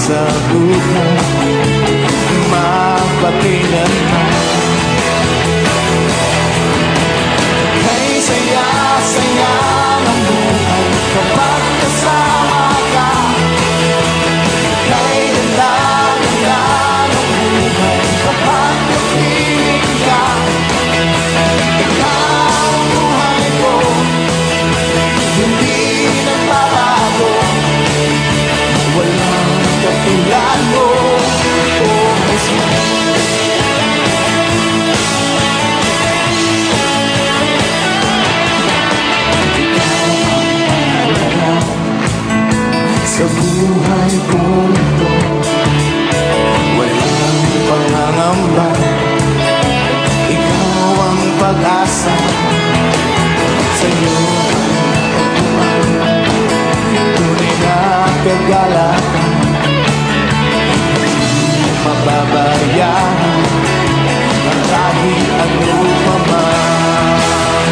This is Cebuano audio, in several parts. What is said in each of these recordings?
Sa buhay Magpakailanman. Kay saya-saya ng buhay kapag kasama ka. Kay ganda-ganda ng buhay kapag kapiling ka. Ikaw ang buhay ko, hindi nagbabago. Walang katulad mo, oh Jesus. Ikaw ang mahalaga sa buhay kong ito. Walang pangangamba, ikaw ang pag-asa. Sa'yo ang natagpuan, tunay na kagalakan. Hindi mababayaan ang kahit ano pa man.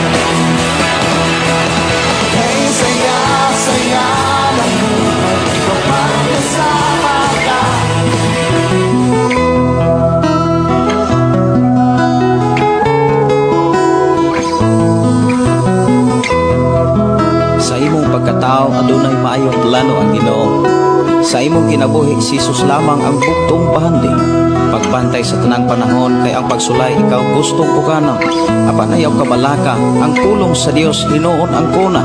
Kay saya-saya ng buhay kapag kasama ka. Sa imong pagkatao adunay maayong plano ang Ginoo. Sa imong kinabuhi si Jesus lamang ang bugtong bahandi. Pagbantay sa tanang panahon kay ang pagsulay ikaw gustong pukanon. Apan ayaw kabalaka ang pulong sa Dios hinuon ang kuna.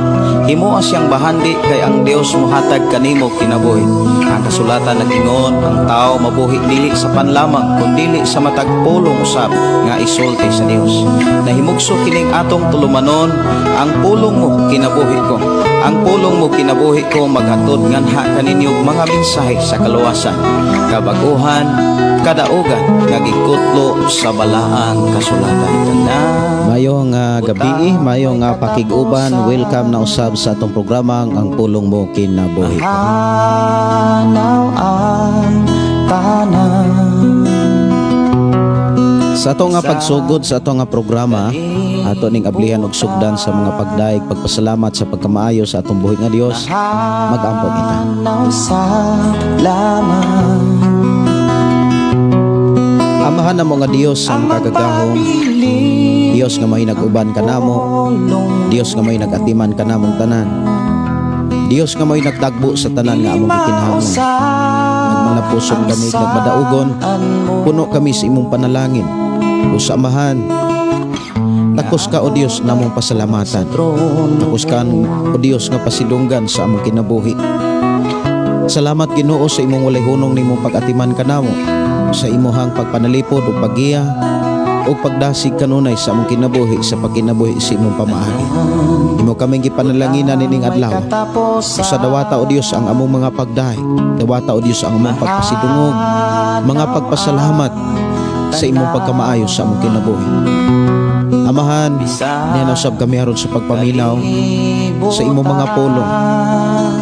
Himoa siyang bahandi kay ang Dios mohatag kanimo kinabuhi. Ang kasulatan nag-ingon ang tao mabuhi dili sa pan lamang kundili sa matag pulong usab nga isulti sa Dios. Nahimugso kining atong tulumanon, ang pulong mo kinabuhi ko. Ang pulong mo kinabuhi ko maghatod nganha kaninyo mga mensahe sa kaluwasan, kabaguhan, kadaugan nga gikutlo sa balaang kasulatan. Tanan. Mayong gabi, mayong pakig-uban, welcome na usab sa atong programang Ang Pulong Mo Kinabuhi Ko. Hanaw ang tanan. Sa ato nga pagsugod sa ato nga programa, ato ning ablihan og sugdan sa mga pagdaig, pagpasalamat sa pagkamaayo sa atong buhi nga Dios. Mag-ampo kita. Hanaw sa laman. Amahan namo nga Dios ang kagagahom, Dios nga may nag-uban kanamo, Dios nga may nag-atiman kanamong tanan. Dios nga may nagdagbo sa tanan nga among gikinahanglan. Nagmalapusong kami, nagmadaugon, puno kami sa imong panalangin. O sa Amahan, takos ka o Dios namong pasalamatan. Takos ka o Dios nga pasidunggan sa among kinabuhi. Salamat, Ginoo, sa imong walay hunong nimong pag-atiman kanamo, sa imuhang pagpanalipod ug paggiya ug pagdasig kanunay sa among kinabuhi sa pagkinabuhi sa imong pamaagi. Imo kaming gipanalanginan nining adlaw. Usa dawata o Dios ang among mga pagdaig. Dawata o Dios ang among pagpasidungog, mga pagpasalamat sa imong pagkamaayo sa among kinabuhi. Amahan, niana usab kami aron sa pagpaminaw sa imong mga pulong,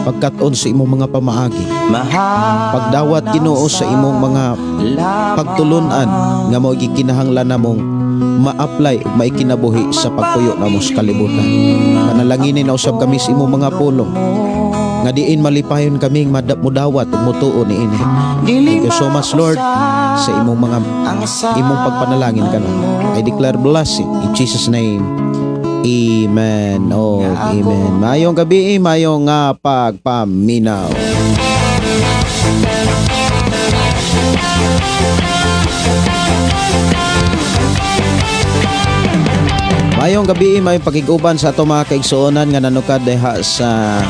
pagkat-on sa imong mga pamaagi, pagdawat, Ginoo, sa imong mga pagtulunan nga mao gikinahanglan namong ma-apply ug maikinabuhi sa pagpuyo namo sa kalibutan. Panalanginin na usab kami sa imong mga pulong nga diin malipayon kaming mudawat ug mutuo niini. Thank you so much, Lord, sa imong mga imong pagpanalangin kanamo. I declare blessing in Jesus' name. Amen. Oh, amen. Mayong gabi, mayong nga pagpaminaw. Mayong gabi, mayong pakig-uban sa ato mga kaigsuonan nga nanukad diha sa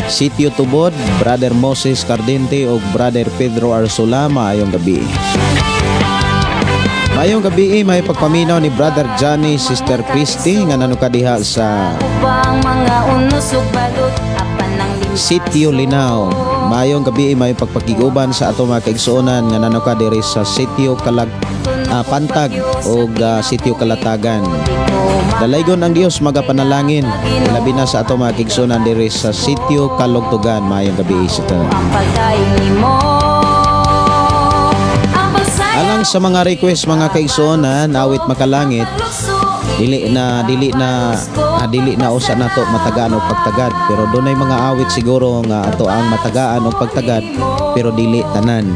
Sitio Tubod, Brother Moses Cardente ug Brother Pedro Arsula, maayong gabi. Mayong gabi, may pagpaminaw ni Brother Johnny, Sister Christy nga nanukad diha sa Ubang mga unos ug balot apan ang Sitio Linao. Mayong gabi, may pagpakiguban sa ato mga kaigsuonan nga nanukad diri sa Sitio Kalag Pantag ug Sitio Kalatagan. Dalaygon ang Dios magapanalangin labi na sa ato mga kaigsuonan diri sa Sitio Kalugtugan. Mayong gabi sa tanan. Ang pagdayon nimo ang pagsaya Alang sa mga request, mga kaigsuonan, awit makalangit. Lukso. Dili na usa nato matagaan og pagtagad, pero dunay mga awit siguro nga ato ang matagaan og pagtagad, pero dili tanan.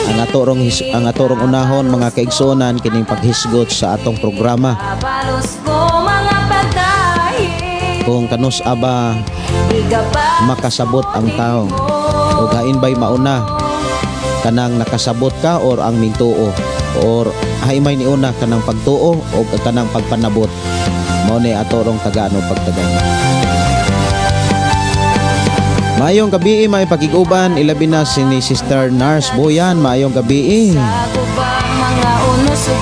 Ang ato rong unahon, mga kaigsuonan, kining paghisgot sa atong programa Kabalos ko mga pagdahi kung kanus aba makasabot ang tao o hain bay mauna, kanang nakasabot ka or ang mintuo, or hain may niuna, kanang pagtuo o kanang pagpanabot. Mao ni ato rong tagaan og pagtagan. Maayong gabii, may pakiguban, ilabi na si ni Sister Nars Boyan. Maayong gabii.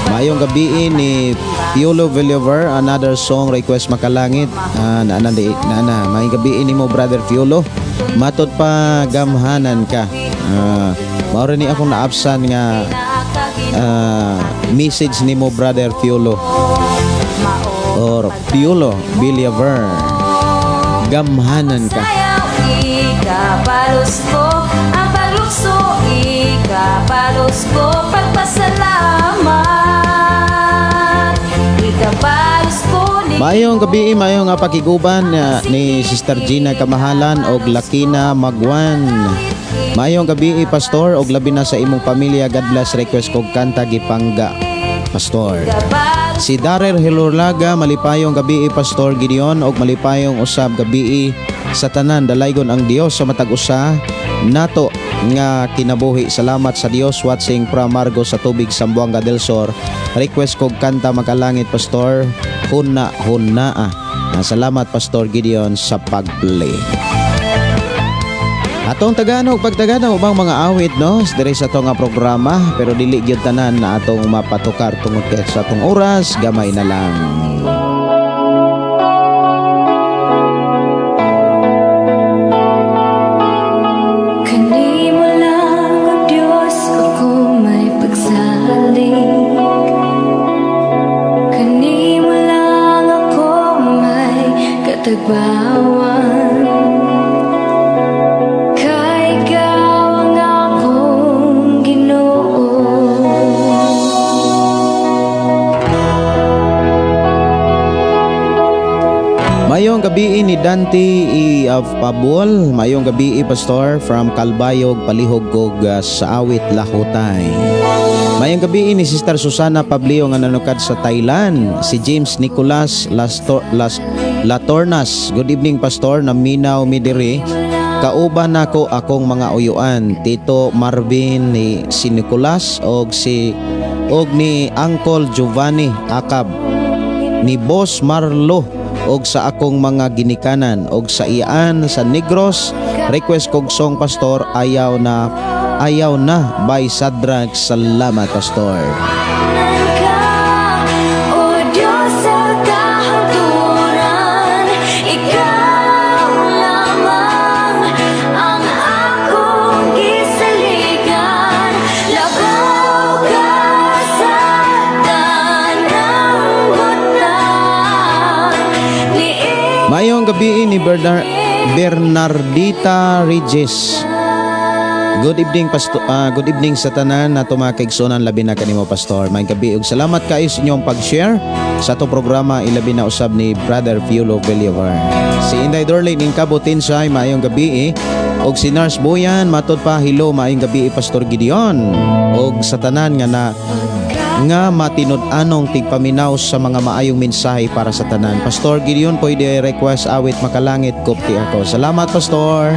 Maayong gabii ni Piolo Villaver, another song request, makalangit. Ah, na na na na. Maayong gabii nimo, Brother Piolo. Matod pa, gamhanan ka. Ah, mao ni akong naabsan nga message nimo, Brother Piolo or Piolo Villaver. Gamhanan ka. Sayaw, ikabalos ko ang paglukso, ikabalos ko pagpasalamat, ikabalos ko ni Maayong gabii, maayong nga pakiguban ni Sister Gina Kamahalan og Lakina Magwan. Maayong gabii, Pastor, og labi na sa imong pamilya. God bless. Request kog kanta Gipangga, Pastor. Ikabalos Si Darer Hilorlaga, malipayong gabii, Pastor Gideon, og malipayong usab gabii sa tanan. Dalaygon ang Dios sa matag usa nato nga kinabuhi. Salamat sa Dios, watching from Margo sa Tubig, Zamboanga del Sur. Request kog kanta makalangit, Pastor, Huna Huna. Ah. Salamat, Pastor Gideon, sa pag-play. Atong taganog pagtagano ubang mga awit, no, diri sa atong nga programa, pero dili gyud tanan na atong mapatukar tungod kay sa atong oras gamay na lang. Kanimo lang, O Diyos, ako may pagsalig. Kanimo lang ako may katagbawan. Kay ikaw ang akong Ginoo. Mayong gabii ni Dante E. of Pabol, mayong gabii, Pastor, from Calbayog, palihog kog sa awit Lahutay. Mayong gabii ni Sister Susana Pablio nga nanukad sa Thailand, si James Nicolas Las Latornas. Good evening, Pastor, naminaw mi diri. Kauban nako akong mga uyuan, Tito Marvin ni si Nicolas og si og ni Uncle Giovanni Akab, ni Boss Marlo og sa akong mga ginikanan og sa iyaan sa Negros. Request kog song, Pastor, Ayaw Na Ayaw Na by Sadrach. Salamat, Pastor. Ka, O Diyos sa kahangturan, ikaw lamang ang akong gisaligan. Labaw ka sa tanang butang. Mayong gabii ni Bernardita Regis. Good evening, Pastor, good evening sa tanan na tumakigsunan, labi na kanimo, Pastor. Maayong gabii ug salamat kaayo sa inyong pag-share sa atong programa, ilabi na usab ni Brother Fiolo Villavar. Si Inday Dorlene in Kabutinsay, maayong gabii. Og si Nurse Boyan, matod pa, hello, maayong gabii, Pastor Gideon. Og sa tanan nga na nga matinud-anong tigpaminaw sa mga maayong mensahe para sa tanan. Pastor Gideon, pwede request awit makalangit, Kupti Ako. Salamat, Pastor.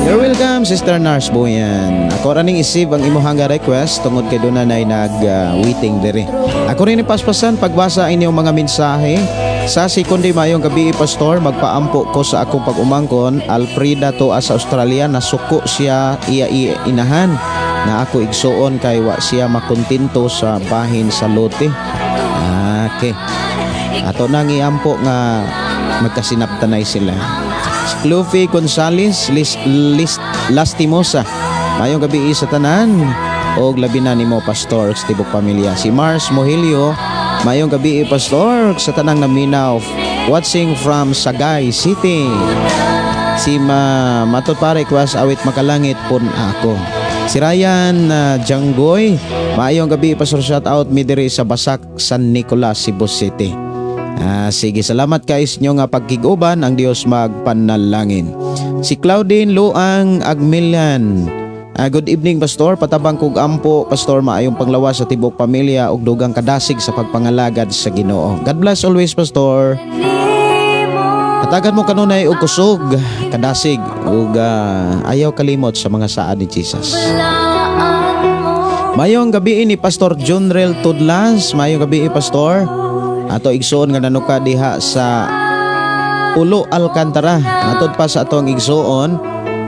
You're welcome, Sister Nurse Boyan. Ako ra ning i-save ang imuhang request tungod kay doon na nag waiting diri. Ako rin ipaspasan pagbasa inyong mga mensahe. Sa sekundi, mayong gabii, Pastor, magpaampo ko sa akong pag-umangkon, Alfreda to sa Australia, nasuko siya iya, iya inahan na ako igsuon kay wa siya makontento sa bahin sa lote. Okay. Ato nang iampo nga magkasinabtanay sila. Si Luffy Gonzales Lis, Lastimosa. Mayong gabii sa tanan og labi na nimo, Pastor, sa tibok pamilya. Si Mars Mohilio, mayong gabii, Pastor, sa tanang naminaw, watching from Sagay City. Si Ma Matod pa, request awit makalangit, Pun Ako. Si Ryan Janggoy, maayong gabi, Pastor, shout out mi diri sa Basak, San Nicolas, Cebu City. Sige, salamat kay sa inyo nga pagkig-uban, ang Dios magpanalangin. Si Claudine Luang Agmilian. Good evening, Pastor, patabang kog ampo, Pastor, maayong panglawas sa tibok pamilya ug dugang kadasig sa pagpangalagad sa Ginoo. God bless always, Pastor. Hatagan mo kanunay og kusog, kadasig ug ayaw kalimot sa mga saad ni Jesus. Mayong gabi ni Pastor Junrel Tudlas, mayong gabi, Pastor. Ato igsoon nga nanuka diha sa Pulo, Alcantara. Matod pa sa atong igsoon,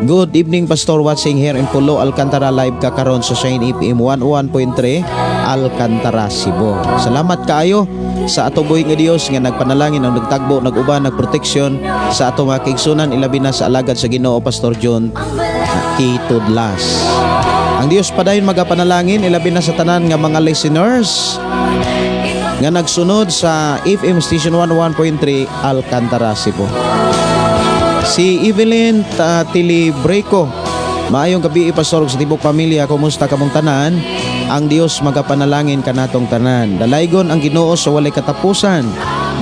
"Good evening, Pastor, watching here in Pulo, Alcantara. Live ka karon sa Shine FM 101.3 Alcantara, Cebu." Salamat kaayo sa ato buhi nga Dios nga nagpanalangin ang nagtagbo, nag-uban, nagproteksyon sa ato mga kaigsunan, ilabi na sa alagad sa Ginoo, Pastor John Kitudlas. Ang Dios padayon magapanalangin ilabi na sa tanan nga mga listeners nga nagsunod sa FM Station 101.3 Alcantara, Cebu. Si Evelyn Tilibreco. "Maayong gabi, Pastor, sa tibok pamilya, kumusta kamong tanan? Ang Dios magapanalangin kanatong tanan. Dalaygon ang Ginoo sa walay katapusan.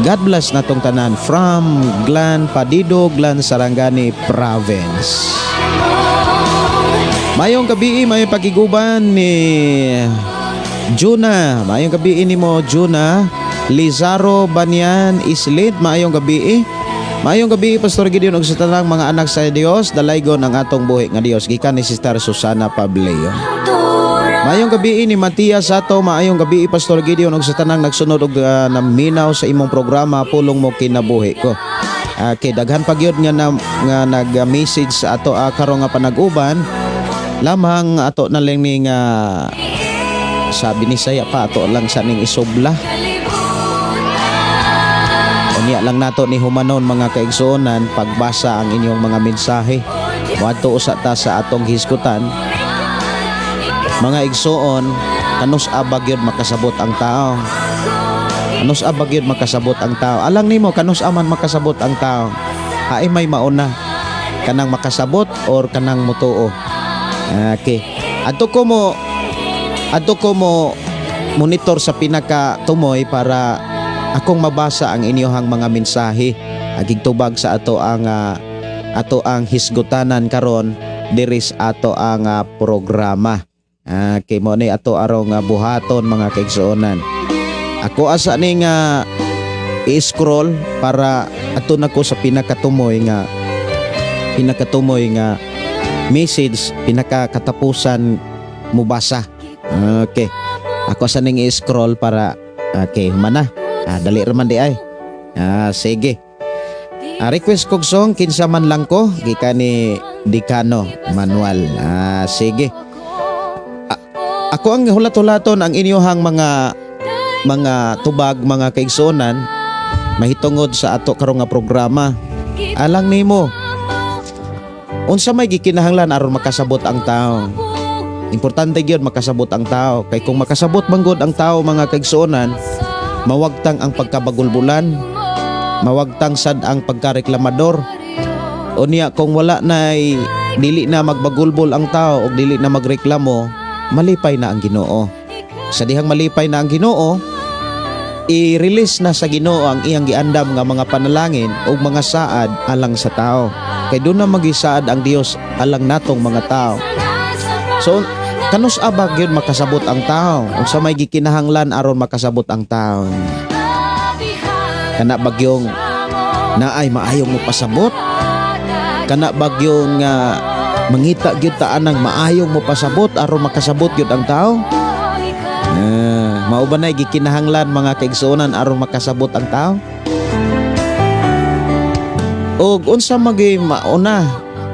God bless natong tanan from Glan Padido, Glan Sarangani Province." Mayong gabi, may pagiguban ni Juna. Maayong gabi nimo, Juna. Lizaro Banyan Islit, maayong gabi. "Maayong gabi, Pastor Gideon, ug sa tanang mga anak sa Dios, dalaygon ang atong buhi nga Dios," gikan ni Sister Susana Pableo. Maayong gabi ni Matias Sato, "Maayong gabi, Pastor Gideon, ug sa tanang nagsunod og naminaw sa imong programa Pulong Mo Kinabuhi Ko." Okay, daghan pa gyud nga na, nga nag-message sa ato karon nga panag-uban. Lamang ato na lang ning sabi ni saya pa ato lang sa ning isubla. Unya lang nato ni humanon, mga kaigsuonan, pagbasa ang inyong mga mensahe. Moadto usa ta sa atong hisgutan. Mga igsuon, kanus abag yun makasabot ang tao? Kanus abag yun makasabot ang tao? Alang nimo, kanus aman makasabot ang tao? Hain may mauna? Kanang makasabot or kanang mutuo? Okay. Adto ko mo monitor sa pinaka tumoy para akong mabasa ang inyohang mga mensahe agig tubag sa ato ang hisgutanan karon diri sa ato ang programa. Okay, mo ni ato arong buhaton, mga kaigsuonan. Ako asa ni nga i-scroll para ato na ko sa pinakatumoy nga message, pinakakatapusan mubasa. Okay. Ako sa ning i-scroll para okay, humana. Dali raman di ay. Sige. "Request kog song Kinsa Man Lang Ko," gikan ni Dicano Manuel. Sige. Ako ang hulat-hulaton ang inyohang mga tubag, mga kaigsuonan, mahitungod sa ato karon nga programa. Alang nimo, unsa may gikinahanglan aron makasabot ang tao? Importante gyud makasabot ang tao kay kung makasabot man gud ang tao, mga kaigsuonan, mawagtang ang pagkabagulbulan, mawagtang sad ang pagkareklamador. Unya kung wala na dili na magbagulbol ang tao o dili na magreklamo, malipay na ang Ginoo. Sa dihang malipay na ang Ginoo, i-release na sa Ginoo ang iyang giandam nga mga panalangin ug mga saad alang sa tao. Kay doon na magisaad ang Dios alang natong mga tao. So, kanus abag yun makasabot ang tao? Unsa may gikinahanglan aron makasabot ang tao? Kana bagyong naay maayong mo pasabot? Kana bagyong nga mangita gyud ta anang maayong mo pasabot aron makasabot gyud ang tao? Mao ba na gikinahanglan, mga kaigsuonan, aron makasabot ang tao? Og unsa magi mauna,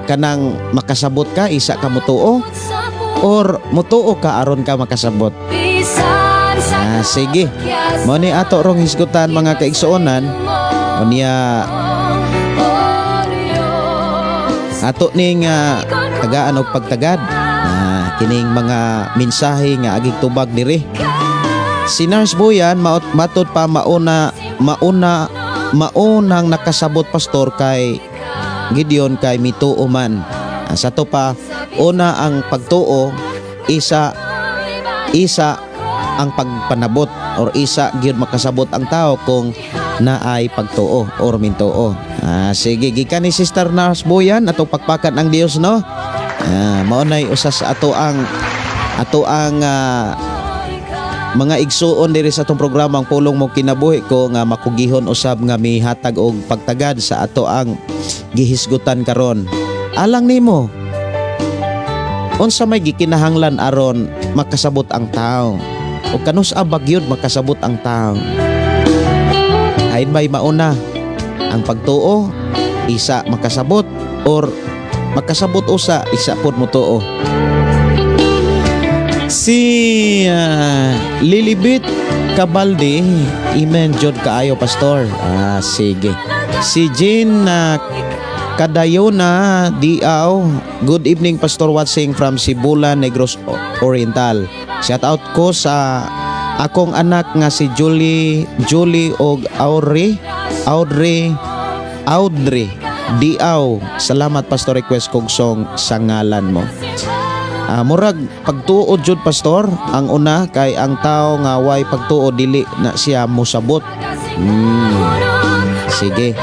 kanang makasabot ka isa ka mutuo or mutuo ka aron ka makasabot? Sige. Mo ni ato rong hisgutan, mga kaigsuonan. Unya ato ning tagaan og pagtagad kining mga mensahe nga agig tubag diri. Si Nurse Boyan, maot, matod pa mauna mauna maunang nakasabot, Pastor, kay Gideon kay mituo man. Sa to pa una ang pagtuo. Isa isa ang pagpanabot or isa gyud makasabot ang tao kung naay pagtuo or mintuo. Ah, sige, gikan ni Sister Nars Boyan, atong pakpakan ang Dios, no. Ah, mao nay usa sa ato ang mga igsuon diri sa atong programa, ang Pulong Mo Kinabuhi Ko, nga makugihon usab nga mihatag og pagtagad sa ato ang gihisgutan karon. Alang nimo, unsa may gikinahanglan aron makasabot ang tao? O kanus-a ba gyud makasabot ang tao? Hain may mauna ang pagtuo isa makasabot or makasabot usa isa pod motuo? Si Lilibit Cabaldi, "Amen jud kaayo, Pastor." Ah, sige. Si Jean Kadayona Diaw, "Good evening, Pastor, watching from Sibulan, Negros Oriental. Shout out ko sa akong anak nga si Julie, Julie og Audrey, Audrey, Audrey Diaw. Salamat, Pastor, request kog song "Sa Ngalan Mo." Ah, murag pagtuo jud, Pastor, ang una, kay ang tao nga way pagtuo dili na siya mosabot. Sige.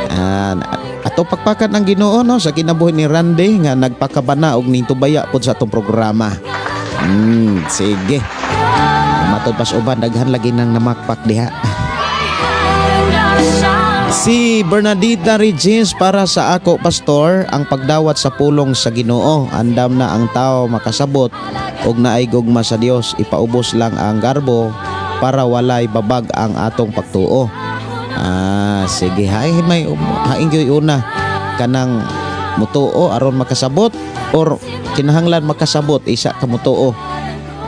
Ah, ato pakpakan ang Ginoo, no, sa kinabuhi ni Randy nga nagpakabana og nitubaya pod sa atong programa. Sige. Ah, matod pas uban, daghan lagi nang namakpak diha. Si Bernadita Regis, "Para sa ako, Pastor, ang pagdawat sa pulong sa Ginoo. Andam na ang tao makasabot og naay gugma sa Dios. Ipaubos lang ang garbo para walay babag ang atong pagtuo." Ah, sige, hay may hain gyud una, kanang mutuo aron makasabot or kinahanglan makasabot isa ka mutuo?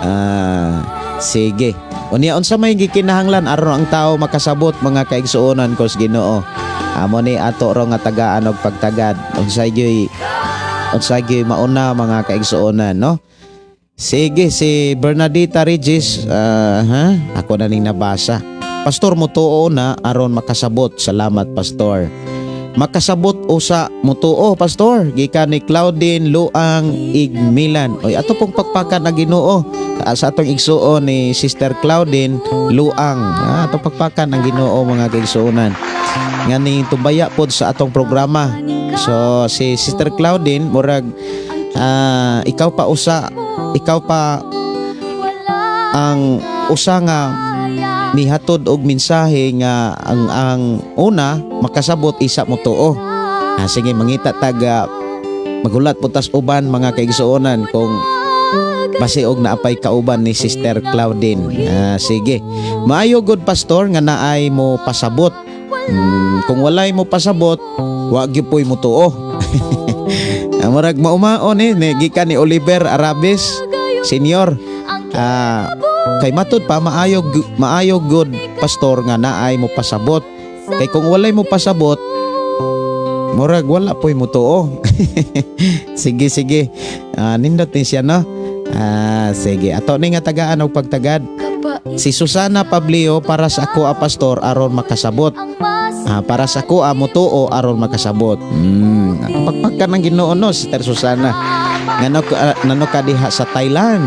Ah, sige. Unya, unsa may gikinahanglan aron ang tao makasabot, mga kaigsuonan ko sa Ginoo? Amo ni ato ro nga tagaan og pagtagad. Unsay gyud mauna, mga kaigsuonan, no? Sige, si Bernadita Regis, ha? Ako na ning nabasa. "Pastor, mutuo na aron makasabot. Salamat, Pastor." "Makasabot usa mutuo, Pastor." Gikan ni Claudine Luang Igmilan. Oy, ato pong pakpakan ang Ginoo sa atong igsuon ni Sister Claudine Luang. Ah, ato pakpakan ang Ginoo, mga kaigsuonan, nga ni tumbaya pod sa atong programa. So si Sister Claudine, murag ikaw pa ang usa nga mihatod og mensahe nga ang una makasabot isa mo tuo. Ah, sige, mangita taga magulat po tas uban, mga kaigsuonan, kung basi og naapay kauban ni Sister Claudine. Ah, sige. "Maayo gud, Pastor, nga naay mo pasabot. Kung walay mo pasabot, wa gyud po'y mutuo." Ah, murag maumaon eh ni gikan ni Oliver Arabes Senior. Ah, kay matud pa maayo good, Pastor, nga naay mo pasabot. Kay kung walay mo pasabot, murag wala po'y mutuo. Sige, sige. Ah, nindot ni siya, no? Ah, sige. Ato ni nga tagaan og pagtagad. Si Susana Pablio, "Para sa ako, a Pastor, aron makasabot." Ah, para sa ako, a mutuo aron makasabot. Pagpagka ng Ginoo, no, Sister Susana. Ngano nano ka diha sa Thailand.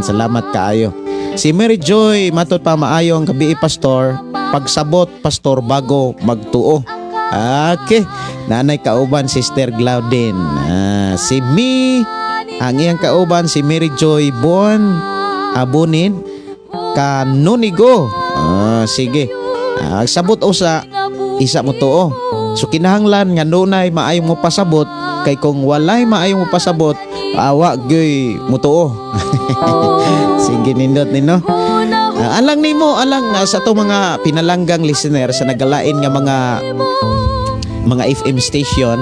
Salamat kaayo. Si Mary Joy, "Matod pa, maayong gabii, Pastor. Pagsabot, Pastor, bago magtuo." Okay. Nanay kauban Sister Glaudin. Ah, si Mi, ang iyang kauban si Mary Joy Bon Abunin Kanunigo. Ah, sige. Ah, sabot usa isa mo tuo. So kinahanglan nga dunay maayong mo pasabot, kay kung walay maayong mo pasabot, awa gyoy mutuo. Sige, nindot nino. Ah, alang nimo, alang sa to mga pinalanggang listener sa nagalain nga mga FM station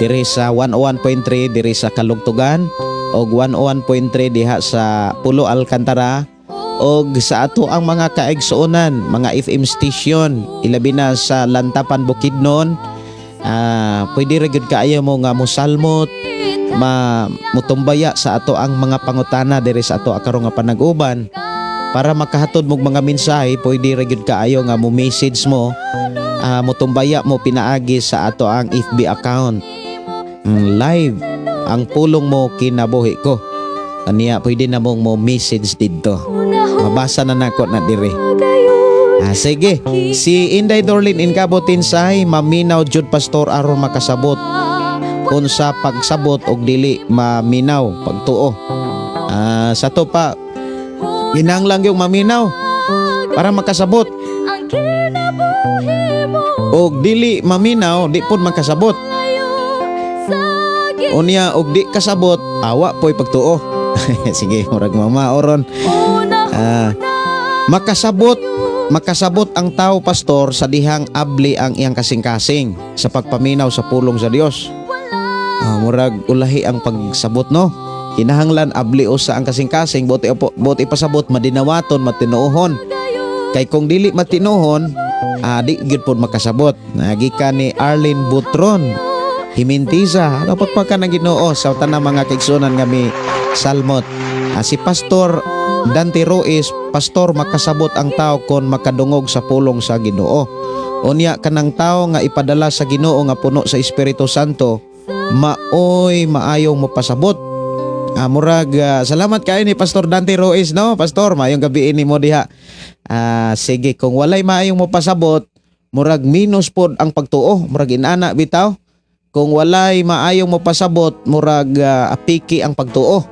diri sa 101.3 diri sa Kalugtugan og 101.3 diha sa Pulo Alcantara og sa ato ang mga kaigsuonan mga FM station ilabi na sa Lantapan, Bukidnon. Ah, pwede ra gyud kaayo mo nga mosalmot, ma mutumbaya sa ato ang mga pangutana diri sa ato karon nga panag-uban para makahatod mog mga mensahe. Pwede ra gyud kaayo nga mo message mo, mutumbaya mo pinaagi sa ato ang FB account, live ang Pulong Mo Kinabuhi Ko. Aniya pwede na mong mo message didto. Mabasa na nako na dire. Ah, sige. Si Inday Dorlin Inkabo Tinsay, maminaw jud, Pastor, aron makasabot. Unsa pagsabot og dili maminaw pagtuo? Ah, sa to pa kinahanglan yung maminaw para makasabot. Ang kinabuhi mo. Og dili maminaw, di pod makasabot. Sa Unya og di kasabot, awa po'y pagtuo. Sige, murag mamaoron. una. Ah, makasabot makasabot ang tao, Pastor, sa dihang abli ang iyang kasing-kasing sa pagpaminaw sa pulong sa Dios. Ah, murag ulahi ang pagsabot, no. Kinahanglan abli usa ang kasing-kasing buot buot ipasabot madinawaton, matinuohon. Kay kung dili matinuohon, di gyud pod makasabot. Gikan ni Arlene Butron Himintiza. Ano pagpaka ng Ginoo sa tanang mga kaigsuonan nga mi salmot. Ah, si Pastor Dante Ruiz, "Pastor, makasabot ang tao kon makadungog sa pulong sa Ginoo. Unya kanang tao nga ipadala sa Ginoo nga puno sa Espiritu Santo, maoy maayong mopasabot." Ah, murag salamat kayo ni Pastor Dante Ruiz, no? Pastor, maayong gabi nimo diha. Ah, sige, kung walay maayong mopasabot, murag minus pod ang pagtuo, murag inana bitaw. Kung walay maayong mopasabot, murag apiki ang pagtuo.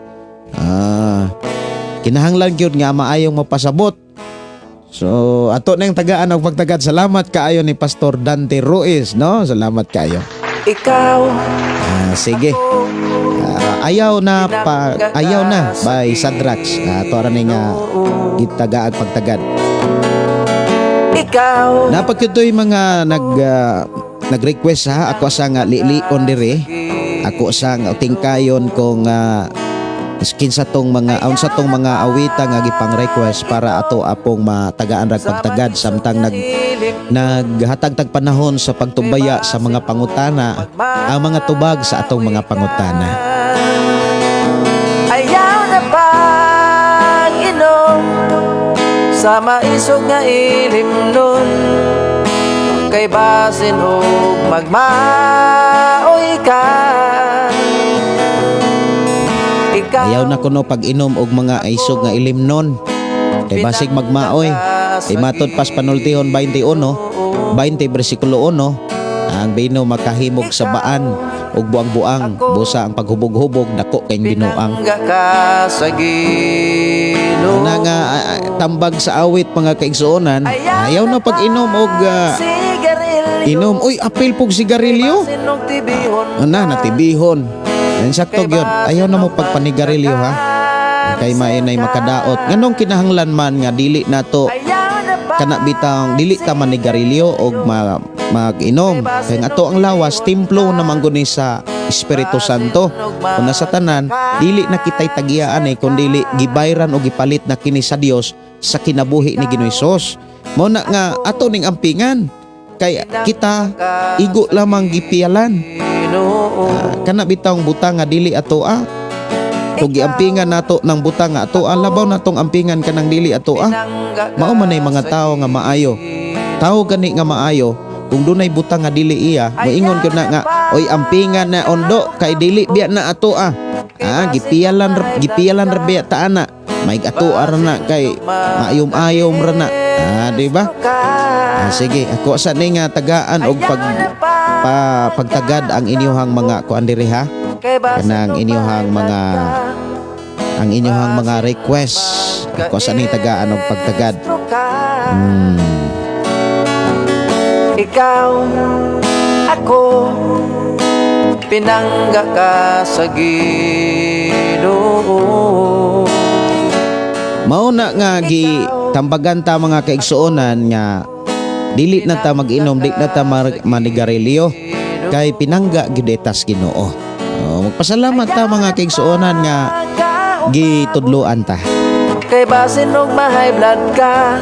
Ah, kinahanglan gyud nga maayong mopasabot. So, ato na yung tagaan og pagtagad. Salamat kaayo ni Pastor Dante Ruiz, no? Salamat kaayo. Ikaw. Ah, sige. Ah, ayaw na pa ayaw na by Sadrax. Ah, ato ra ni nga gitagaag pagtagad. Ikaw. Napagkitoy mga nag-request ha, ako sa nga lilion dire. Ako sa nga tingkayon kung kinsa tong mga unsa tong mga awita nga gipang request para ato apong matagaan rag pagtagad samtang naghatag tag panahon sa pagtumbaya sa mga pangutana, ang mga tubag sa atong mga pangutana. Ayaw na pag-inom sa maisog nga ilimnon, kay basin og magmaoy ka. Ikaw. Ayaw na kuno pag-inom og mga isog nga ilimnon kay basig magmaoy. Kay matod pas Panultihon 21, 20 bersikulo 1, ang bino makahimog sa baan ug buang-buang, busa ang paghubog-hubog dako kay binuang. Pinangga ka sa Ginoo. Na nga tambag sa awit, mga kaigsuonan, ayaw na pag-inom og Sigarilyo. Inom, uy, apil pog sigarilyo. Basin og tibihon. Ana natibihon. Yan, sakto gyud. Ayaw na mo pagpanigarilyo ha. Kay mainay makadaot. Nganong kinahanglan man nga dili nato kana bitang dili ta manigarilyo og mag-inom? Kay nga ato ang lawas templo naman guni sa Espiritu Santo. Una sa tanan, dili na kitay tagiyaan eh, kun dili gibayran o gipalit na kini sa Dios sa kinabuhi ni Ginoo Hesus. Mao na nga ato ning ampingan kay kita igo lamang gipiyalan. Ah, kana bitawng butang nga dili ato ah. Kung giampingan nato ng butang nga ato ah, labaw natong ampingan kanang dili ato ah. Mao man ay mga tao nga maayo. Tao gani nga maayo, kung dunay butang nga dili iya, moingon gyud na nga, "Oy, ampingan na, ondo, kay dili biya na ato ah." Ah, gipiyalan gipiyalan ra biya ta ana. May ato ra na kay maayom-ayom ra na. Ah, di ba? Ah, sige, ako sa ni nga tagaan og pagtagad ang inyuhang mga kuan diri ha. Kanang inyuhang mga request. Ako sa ni tagaan og pagtagad. Ikaw, ako, pinangga ka sa Ginoo. Mao na nga gi tambagan ta, mga kaigsuonan, nga dili na ta mag-inom, di na ta manigarilyo kay pinangga gyud tas Ginoo. Oh, magpasalamat ta, mga kaigsuonan, nga gitudloan ta. Kay basin og ma-high blood ka,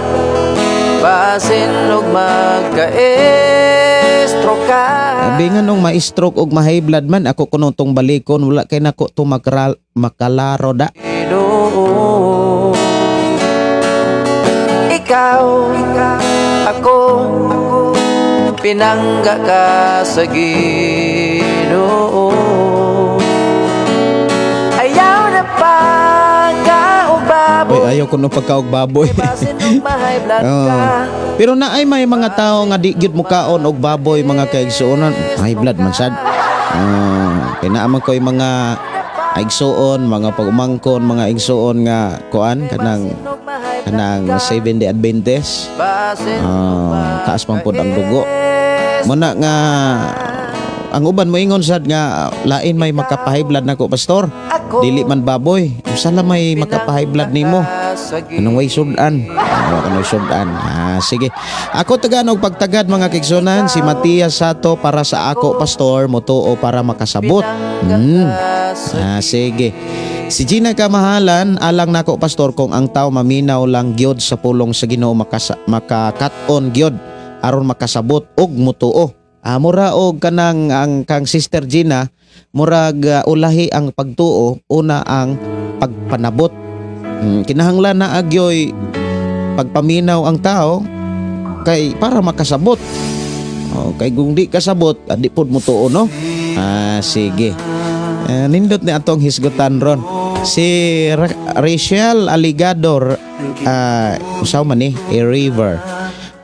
basin og magka-stroke ka. Abi nga nung ma-stroke og ma-high blood man ako kuno tong balikon, wala kay nako to makalaro da. Ginoo. Ikaw, ako, pinangga ka sa Ginoo. Ayaw na pag baboy. Uy, ayaw ko no pagkaog baboy. Basin og ma-high blood Oh. ka. Pero naay may mga tao nga di gyud mukaon og baboy, mga kaigsuonan, high blood man sad. Kay naa man koy mga igsuon, mga pag-umangkon, mga igsuon nga kuan kanang kanang Seventh Day Adventist. Basin Ah, taas man pod ang dugo. Muna nga ang uban moingon sad nga lain may makapa-high blood nako, pastor. Dili man baboy. Usa lang may makapa-high blood nimo. Anong way sudan? Ano kanoy sudan? Ah, sige. Ako tagaan og pagtagad, mga kaigsuonan, si Matias Sato, para sa ako, pastor, motuo para makasabot. Ah, sige. Si Gina Kamahalan, alang nako, pastor, kung ang tao maminaw lang gyud sa pulong sa Ginoo, makakat-on gyud aron makasabot og mutuo. Ah, mura og kanang ang kang Sister Gina, murag ulahi ang pagtuo, una ang pagpanabot. Kinahanglan na agyoy pagpaminaw ang tao kay para makasabot. Oh, kay kung di kasabot, adi pod mutuo, no? Ah, sige. Nindot ni atong hisgutan ron. Si Rachel Aligador, usaw man ni, a river.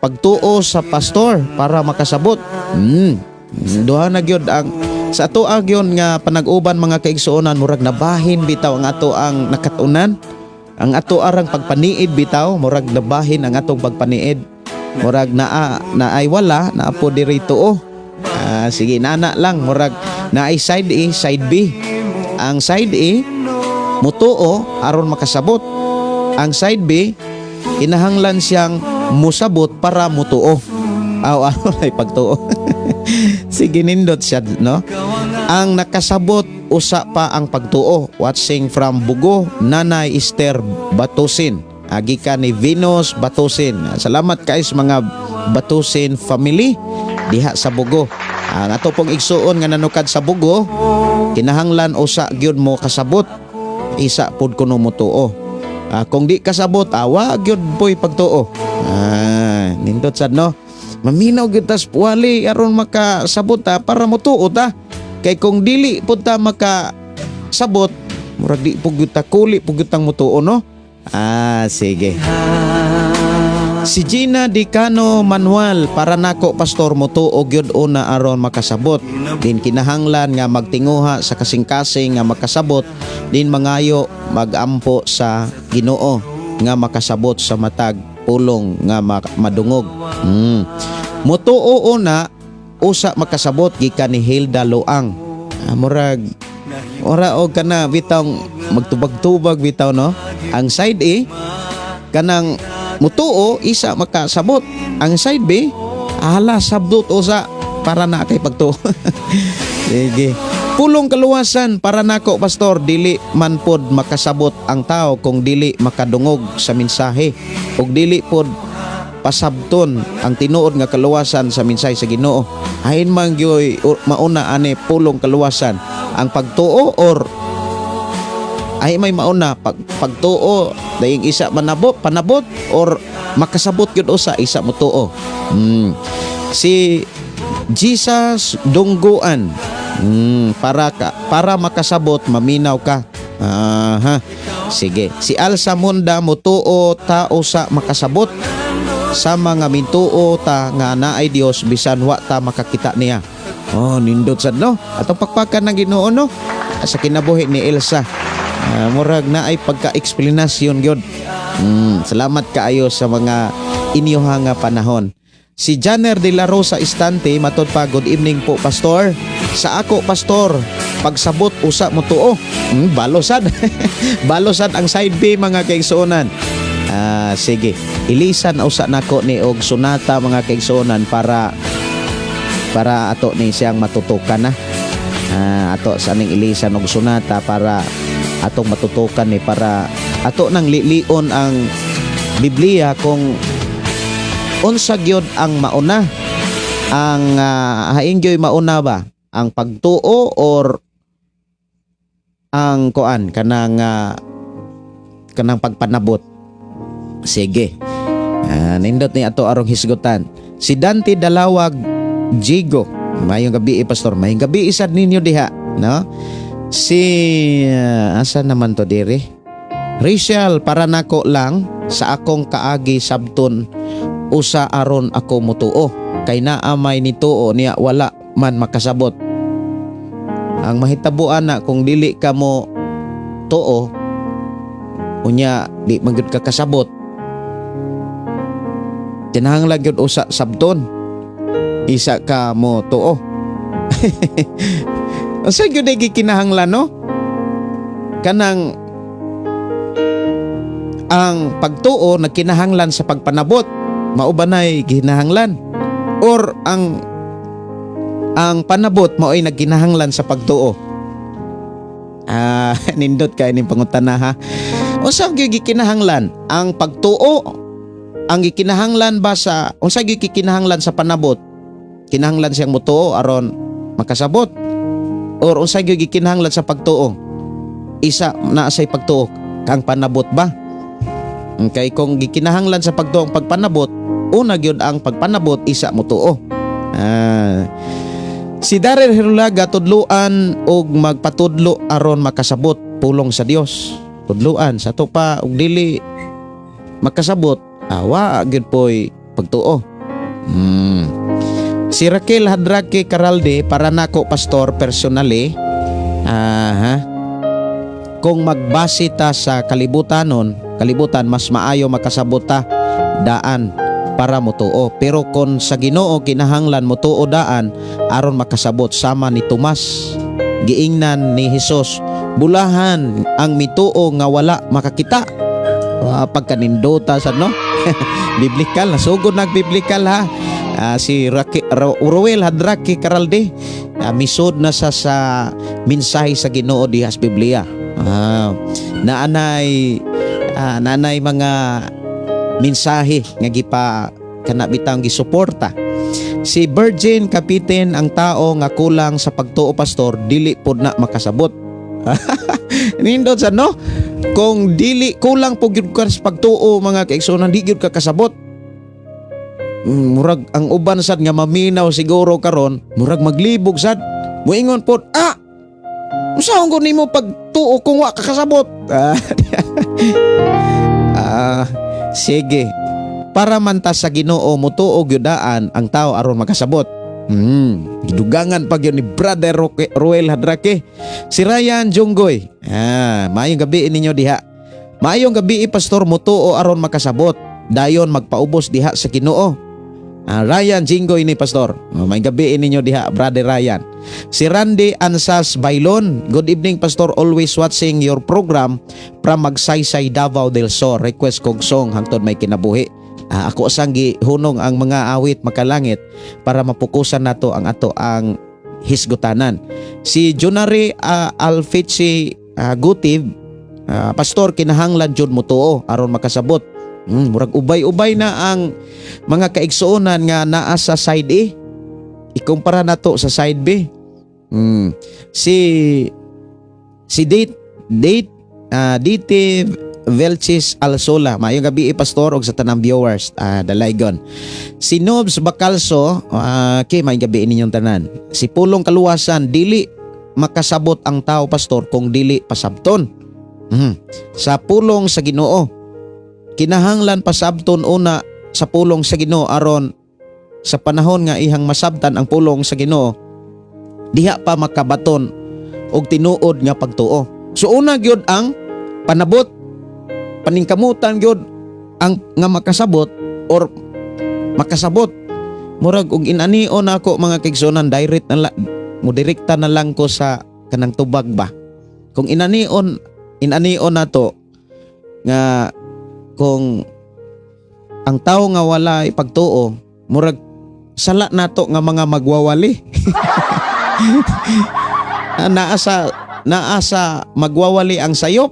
Pagtuo sa pastor para makasabot. Duha na gyud ang sa ato gyud nga panag-uban, mga kaigsuonan, murag nabahin bitaw ang ato ang nakatunan. Ang ato arang pagpaniid bitaw, murag nabahin ang atong pagpaniid. Murag naa naay wala naa po diri tuo. Ah, sige, nana lang murag naay side A, side B. Ang side A mutuo aron makasabot. Ang side B, kinahanglan siyang musabot para mutuo. Aw, aron ay pagtuo. Sige, nindot siya, no? Ang nakasabot, usa pa ang pagtuo. Watching from Bugo, Nanay Esther Batusin. Agi ka ni Venus Batusin. Salamat kay sa mga Batusin family diha sa Bugo. Ang ato pong igsuon nga nanukad sa Bugo, kinahanglan usa gyud mo kasabot. Isa pud kuno motuo. Ah, kung di kasabot, awa gyud poy pagtuo. Ah, nindot sad, no? Maminaw gyud tas wali aron makasabot ta para motuo ta. Kay kung dili pud ta makasabot, murag di pud gyud ta kuli pud gyud tang motuo, no? Ah, sige. Si Gina Dicano Manuel, para nako, pastor, motuo gyud una aron makasabot. Din kinahanglan nga magtinguha sa kasing-kasing nga makasabot, din mangayo magampo sa Ginoo nga makasabot sa matag pulong nga madungog. Motuo una, usa makasabot, gikan ni Hilda Luang. Ah, murag ora og kana bitaw magtubag-tubag bitaw, no? Ang side A kanang mutuo isa makasabot. Ang side B, ala sabdot usa para na kay pagtuo. Sige. Pulong kaluwasan, para nako, pastor, dili man pod makasabot ang tao kung dili makadungog sa mensahe ug dili pod pasabton ang tinuod nga kaluwasan sa mensahe sa Ginoo. Hain man gyoy mauna ani pulong kaluwasan, ang pagtuo or ay may mauna pagtuo dayeng isa manabot panabot or makasabot gyud usa isa motuo? Si Jesus Dungguan. Para makasabot maminaw ka. Aha. Sige. Si Alsa Munda, mutuo ta usa makasabot sa mga mintuo ta nga naay Dios bisan wa ta makakita niya. Oh, nindot sad, no? Atong pakpakan ng Ginoo, no? Sa kinabuhi ni Elsa. Ah, murag naay pagka-explanation gyud. Salamat kaayo sa mga inyoha nga panahon. Si Janer de la Rosa Istante, matod pa, good evening po, pastor. Sa ako, pastor, pagsabot usa mo tuo. Balosad. Balosad ang side B, mga kaigsuonan. Ah, sige. Ilisan usa nako ni og sonata, mga kaigsuonan, para para ato ni siyang matutukan na. Ah, ato sa ning ilisan og sonata para atong matutukan ni para ato nang lilion ang Biblia kung unsa gyud ang mauna, ang hain gyoy mauna ba ang pagtuo or ang kuan kanang kanang pagpanabot. Sige. Nindot ni ato arong hisgutan. Si Dante Dalawag Jigo, mayong gabi, pastor. Mayong gabi isad ninyo diha, no? Si asa naman to diri? Rachel, para nako lang sa akong kaagi sabton usa aron ako mutuo kay naa may nituo niya wala man makasabot. Ang mahitabuan na kung dili ka mo tuo unya di man gyud ka kasabot, kinahanglan gyud usa sabton isa ka mo tuo. Unsa gyud ay gikinahanglan, no? Kanang ang pagtuo nagkinahanglan sa pagpanabot, mao ba nay ginahanglan, or ang panabot mao'y nagkinahanglan sa pagtuo? Ah, nindot kay ning pangutana, ha. Unsa gyud gikinahanglan? Ang pagtuo ang gikinahanglan ba sa unsa gyud gikinahanglan sa panabot? Kinahanglan siyang mutuo aron makasabot, or unsa gyud gikinahanglan sa pagtuo? Isa na say pagtuo kang panabot ba? Kay kung gikinahanglan sa pagtuo ang pagpanabot, una gyud ang pagpanabot isa mutuo. Ah. Si Daryl Herulaga, tudluan og magpatudlo aron makasabot pulong sa Dios. Tudluan sa to pa og dili makasabot, awa gyud poy pagtuo. Si Raquel Hadrake Caralde, para nako, pastor, personally, aha, kung magbase ta sa kalibutanon, kalibutan, mas maayo makasabot ta daan para motuo. Pero kung sa Ginoo, kinahanglan motuo daan aron makasabot sama ni Tomas. Giingnan ni Hesus, "Bulahan ang mituo nga wala makakita." Ah, pagkanindota sa, no? Biblical, nasugod nag biblical, ha. Ah, si Ruel Hadraki Caralde, misod na sa mensahe sa Ginoo diha sa Biblia. Ah, naanay mga mensahe nga gipa kana bitang gisuporta. Si Virgin Kapitin, ang tao nga kulang sa pagtuo, pastor, dili pod na makasabot. Nindot sa, no? Kung dili kulang po gyud ka sa pagtuo, mga kaigsuonan, di gyud ka kasabot. Murag ang uban sad nga maminaw siguro karon, murag maglibog sad. Muingon pod, "Ah, unsa ko nimo pagtuo kung wa ka kasabot?" Ah, ah, sige. Para man ta sa Ginoo, mutuo gyud daan ang tao aron makasabot. Gidugangan pa gyud ni Brother Ruel Hadrake. Si Ryan Junggoy. Ah, maayong gabi ninyo diha. Maayong gabi, pastor, mutuo aron makasabot. Dayon magpaubos diha sa Ginoo. Ah, Ryan Jinggoy ni pastor. Oh, maayong gabi ninyo diha, Brother Ryan. Si Randy Ansas Bailon. Good evening, pastor, always watching your program from Magsaysay, Davao del Sur. Request kog song "Hangtod May Kinabuhi." Ah, ako sang gihunong ang mga awit makalangit para mapukusan nato ang ato ang hisgutanan. Si Junari Alfichi Gutib, pastor, kinahanglan jud mutuo aron makasabot. Murag ubay-ubay na ang mga kaigsuonan nga naa sa side A. Ikumpara nato sa side B. Si si date date DT Velchis Alsola. Maayong gabi, pastor, og sa tanang viewers. Ah, dalaygon. Si Nobs Bacalso, okay, maayong gabi ninyong tanan. Si Pulong Kaluwasan, dili makasabot ang tao, pastor, kung dili pasabton. Sa pulong sa Ginoo. Kinahanglan pasabton una sa pulong sa Ginoo aron sa panahon nga ihang masabtan ang pulong sa Ginoo, diha pa makabaton og tinuod nga pagtuo. So una gyud ang panabot, paningkamutan gyud ang nga makasabot or makasabot. Murag og inanion ako, mga kaigsuonan, direct na mo direkta na lang ko sa kanang tubag ba. Kung inanion nato nga kung ang tao nga wala ipagtuo, murag sala nato nga mga magwawali. Ah, naa sa magwawali ang sayop,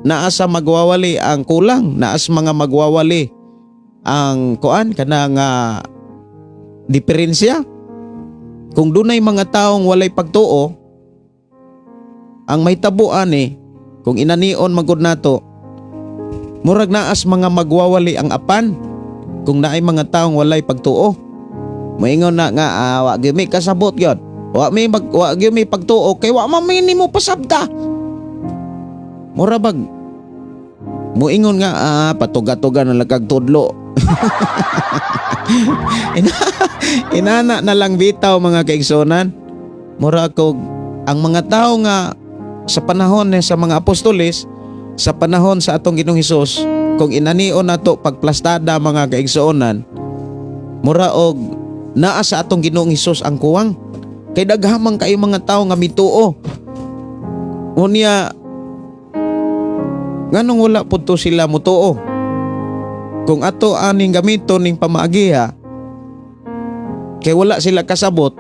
naa sa magwawali ang kulang, naa sa mga magwawali ang kuan kana nga diferensya. Kung dunay mga taong walay pagtuo, ang mahitabuan eh, kung inanion magud nato, murag naas mga magwawali ang apan kung naay mga taong walay pagtuo. Moingon na nga, "Ah, wa gyud mi kasabot gyud. Wa gyud mi pagtuo kay wa man mi nimo pasabta." Mura bag Muingon nga, ah, patuga-tuga na lang kag tudlo. Inana na lang bitaw, mga kaigsunan. Mura kog ang mga tao nga sa panahon ni sa mga apostoles, sa panahon sa atong Ginoong Hesus, kung inanion nato pagplastada, mga kaigsuonan, mura og naa sa atong Ginoong Hesus ang kuwang. Kay daghamang kayo mga tao nga mituo. Unya, nganong wala pud to sila mutuo? Kung ato aning gamiton ning pamaagiha, kay wala sila kasabot,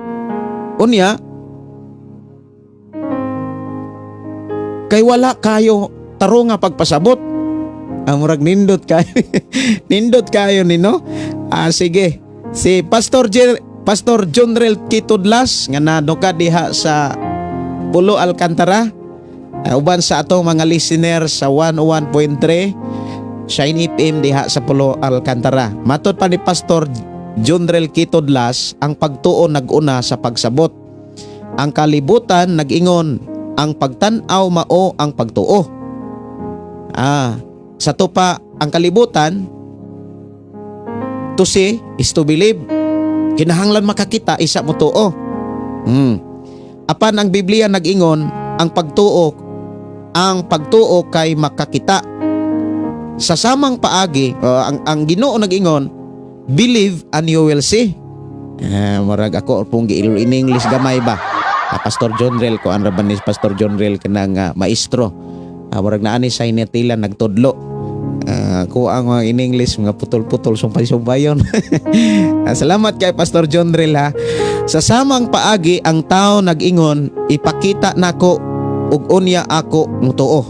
unya, kay wala kayo tarong nga pagpasabot. Ang murag nindot kayo. Nindot kayo nino. Ah, sige. Si Pastor John Rel Kitudlas nga nanuka diha sa Pulo Alcantara. Uban sa atong mga listener sa 101.3 Shine FM diha sa Pulo Alcantara. Matod pa ni Pastor John Rel Kitudlas, ang pagtuo nag-una sa pagsabot. Ang kalibutan nag-ingon, ang pagtan-aw mao ang pagtuo. Sa to pa ang kalibutan, to see is to believe. Kinahanglan makakita isa mo tuo. Apan ang Biblia nag-ingon, ang pagtuo kay makakita. Sa samang paagi, ang Ginoo nag-ingon, "Believe and you will see." Murag ako pong gi in English gamay ba? Pastor John Rel ko, ang ni Pastor John Rel kanang maestro. Murag naa ni sa inatila nagtudlo. Ko ang mga in English mga putol-putol, sumpay-sumpayon. Salamat kay Pastor John Rel ha. Sa samang paagi, ang tao nag-ingon, "Ipakita nako ug unya ako mutuo."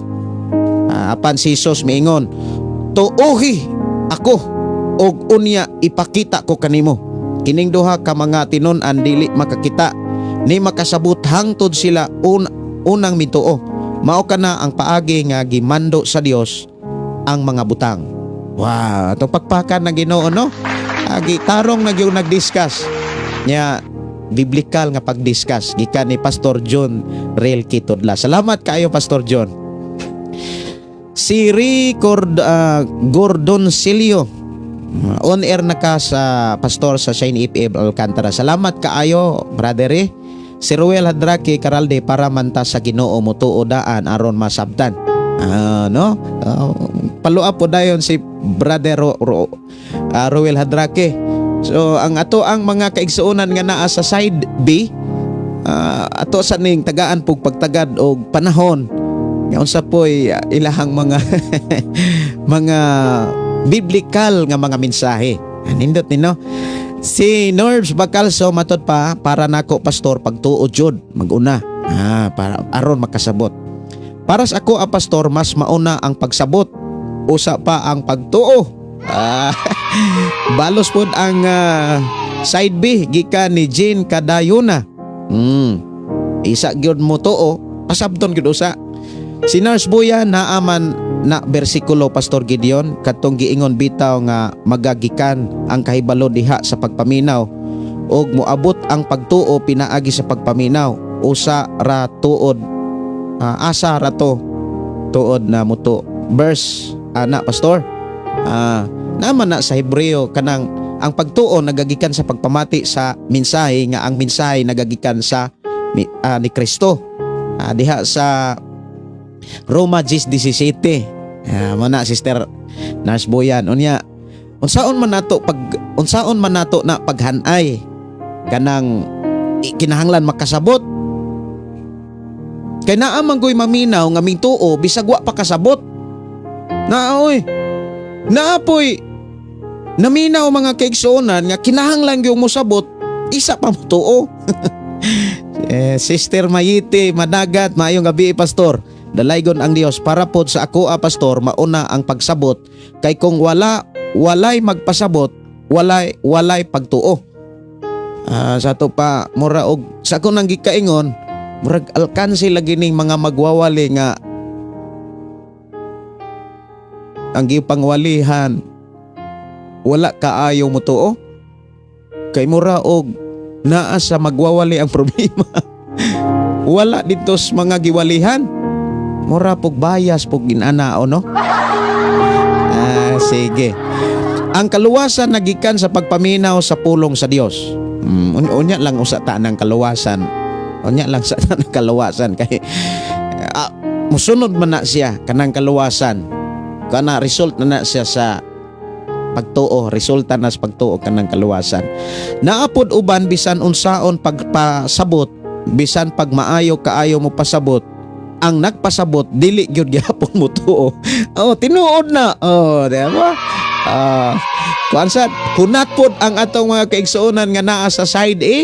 Apan si Jesus miingon, "Tuohi ako ug unya ipakita ko kanimo." Kining duha ka mga tinun-an dili makakita ni makasabot hangtod sila unang mituo. Mao kana ang paagi nga gimando sa Dios ang mga butang. Wow, atong pakpakan ng Ginoo, no? Agi tarong na gyud nag-discuss. Nya biblical nga pag-discuss gikan ni Pastor John Rel Kitodla. Salamat kaayo, Pastor John. Si Ricord Gordon Silio, on air na ka sa pastor sa Shine FM Alcantara. Salamat kaayo, brother eh. Si Ruel Hadraki Caralde, para manta sa Ginoo mutuo daan aron masabtan. No? Palua po dayon si brother Ruel Hadraki. So ang ato ang mga kaigsuonan nga naa sa side B, ato sa ning tagaan pug pagtagad og panahon nga unsa po'y ilahang mga mga biblical nga mga mensahe. Nindot ni, no? Si Norbs Bacalso, matod pa, para nako, pastor, pagtuo jud maguna. Para aron makasabot. Para sa ako, pastor, mas mauna ang pagsabot usa pa ang pagtuo. Balos pod ang side B gikan ni Jean Kadayuna. Isa gyud mo tuo, pasabton gyud usa. Si Nurse Buya, naaman na bersikulo, Pastor Gideon, katong giingon bitaw nga magagikan ang kahibalo diha sa pagpaminaw ug moabot ang pagtuo pinaagi sa pagpaminaw, usa ra tuod, asa ra to tuod na muto verse ana, pastor? Naman na sa Hebreo kanang ang pagtuo nagagikan sa pagpamati sa mensahe nga ang mensahe nagagikan sa ni Kristo, diha sa Roma 10:17. Mo na, Sister Nurse Boyan. Unya, unsaon man nato na paghanay kanang kinahanglan makasabot? Kay naa man goy maminaw nga mituo bisag wa pa kasabot. Naa oy. Naa poy naminaw, mga kaigsuonan, nga kinahanglan gyud mosabot isa pa motuo. Sister Mayiti Madagat, maayong gabi, pastor. Dalaygon ang Dios. Para pod sa ako, pastor, mauna ang pagsabot kay kung wala walay magpasabot, walay walay pagtuo. Sa to pa mura og sa ako nang gikaingon, murag alkansi lagi ning mga magwawali nga ang gipangwalihan wala kaayo motuo, kay mura og naa sa magwawali ang problema, wala dito sa mga giwalihan. Mura pug bias pug ginana o, no? Ah, sige. Ang kaluwasan nagikan sa pagpaminaw sa pulong sa Dios. Unya lang usa ta ng kaluwasan. Unya lang sa ta ng kaluwasan kay musunod man na siya kanang kaluwasan. Kana result na na siya sa pagtuo, resulta na sa pagtuo kanang kaluwasan. Naapod uban bisan unsaon pagpasabot, bisan pag maayo kaayo mo pasabot, ang nagpasabot dili gyud gyapon mo tuo. Oh, tinuod na. Oh, di ba? Kuan sad, kunat pod ang atong mga kaigsuonan nga naa sa side A.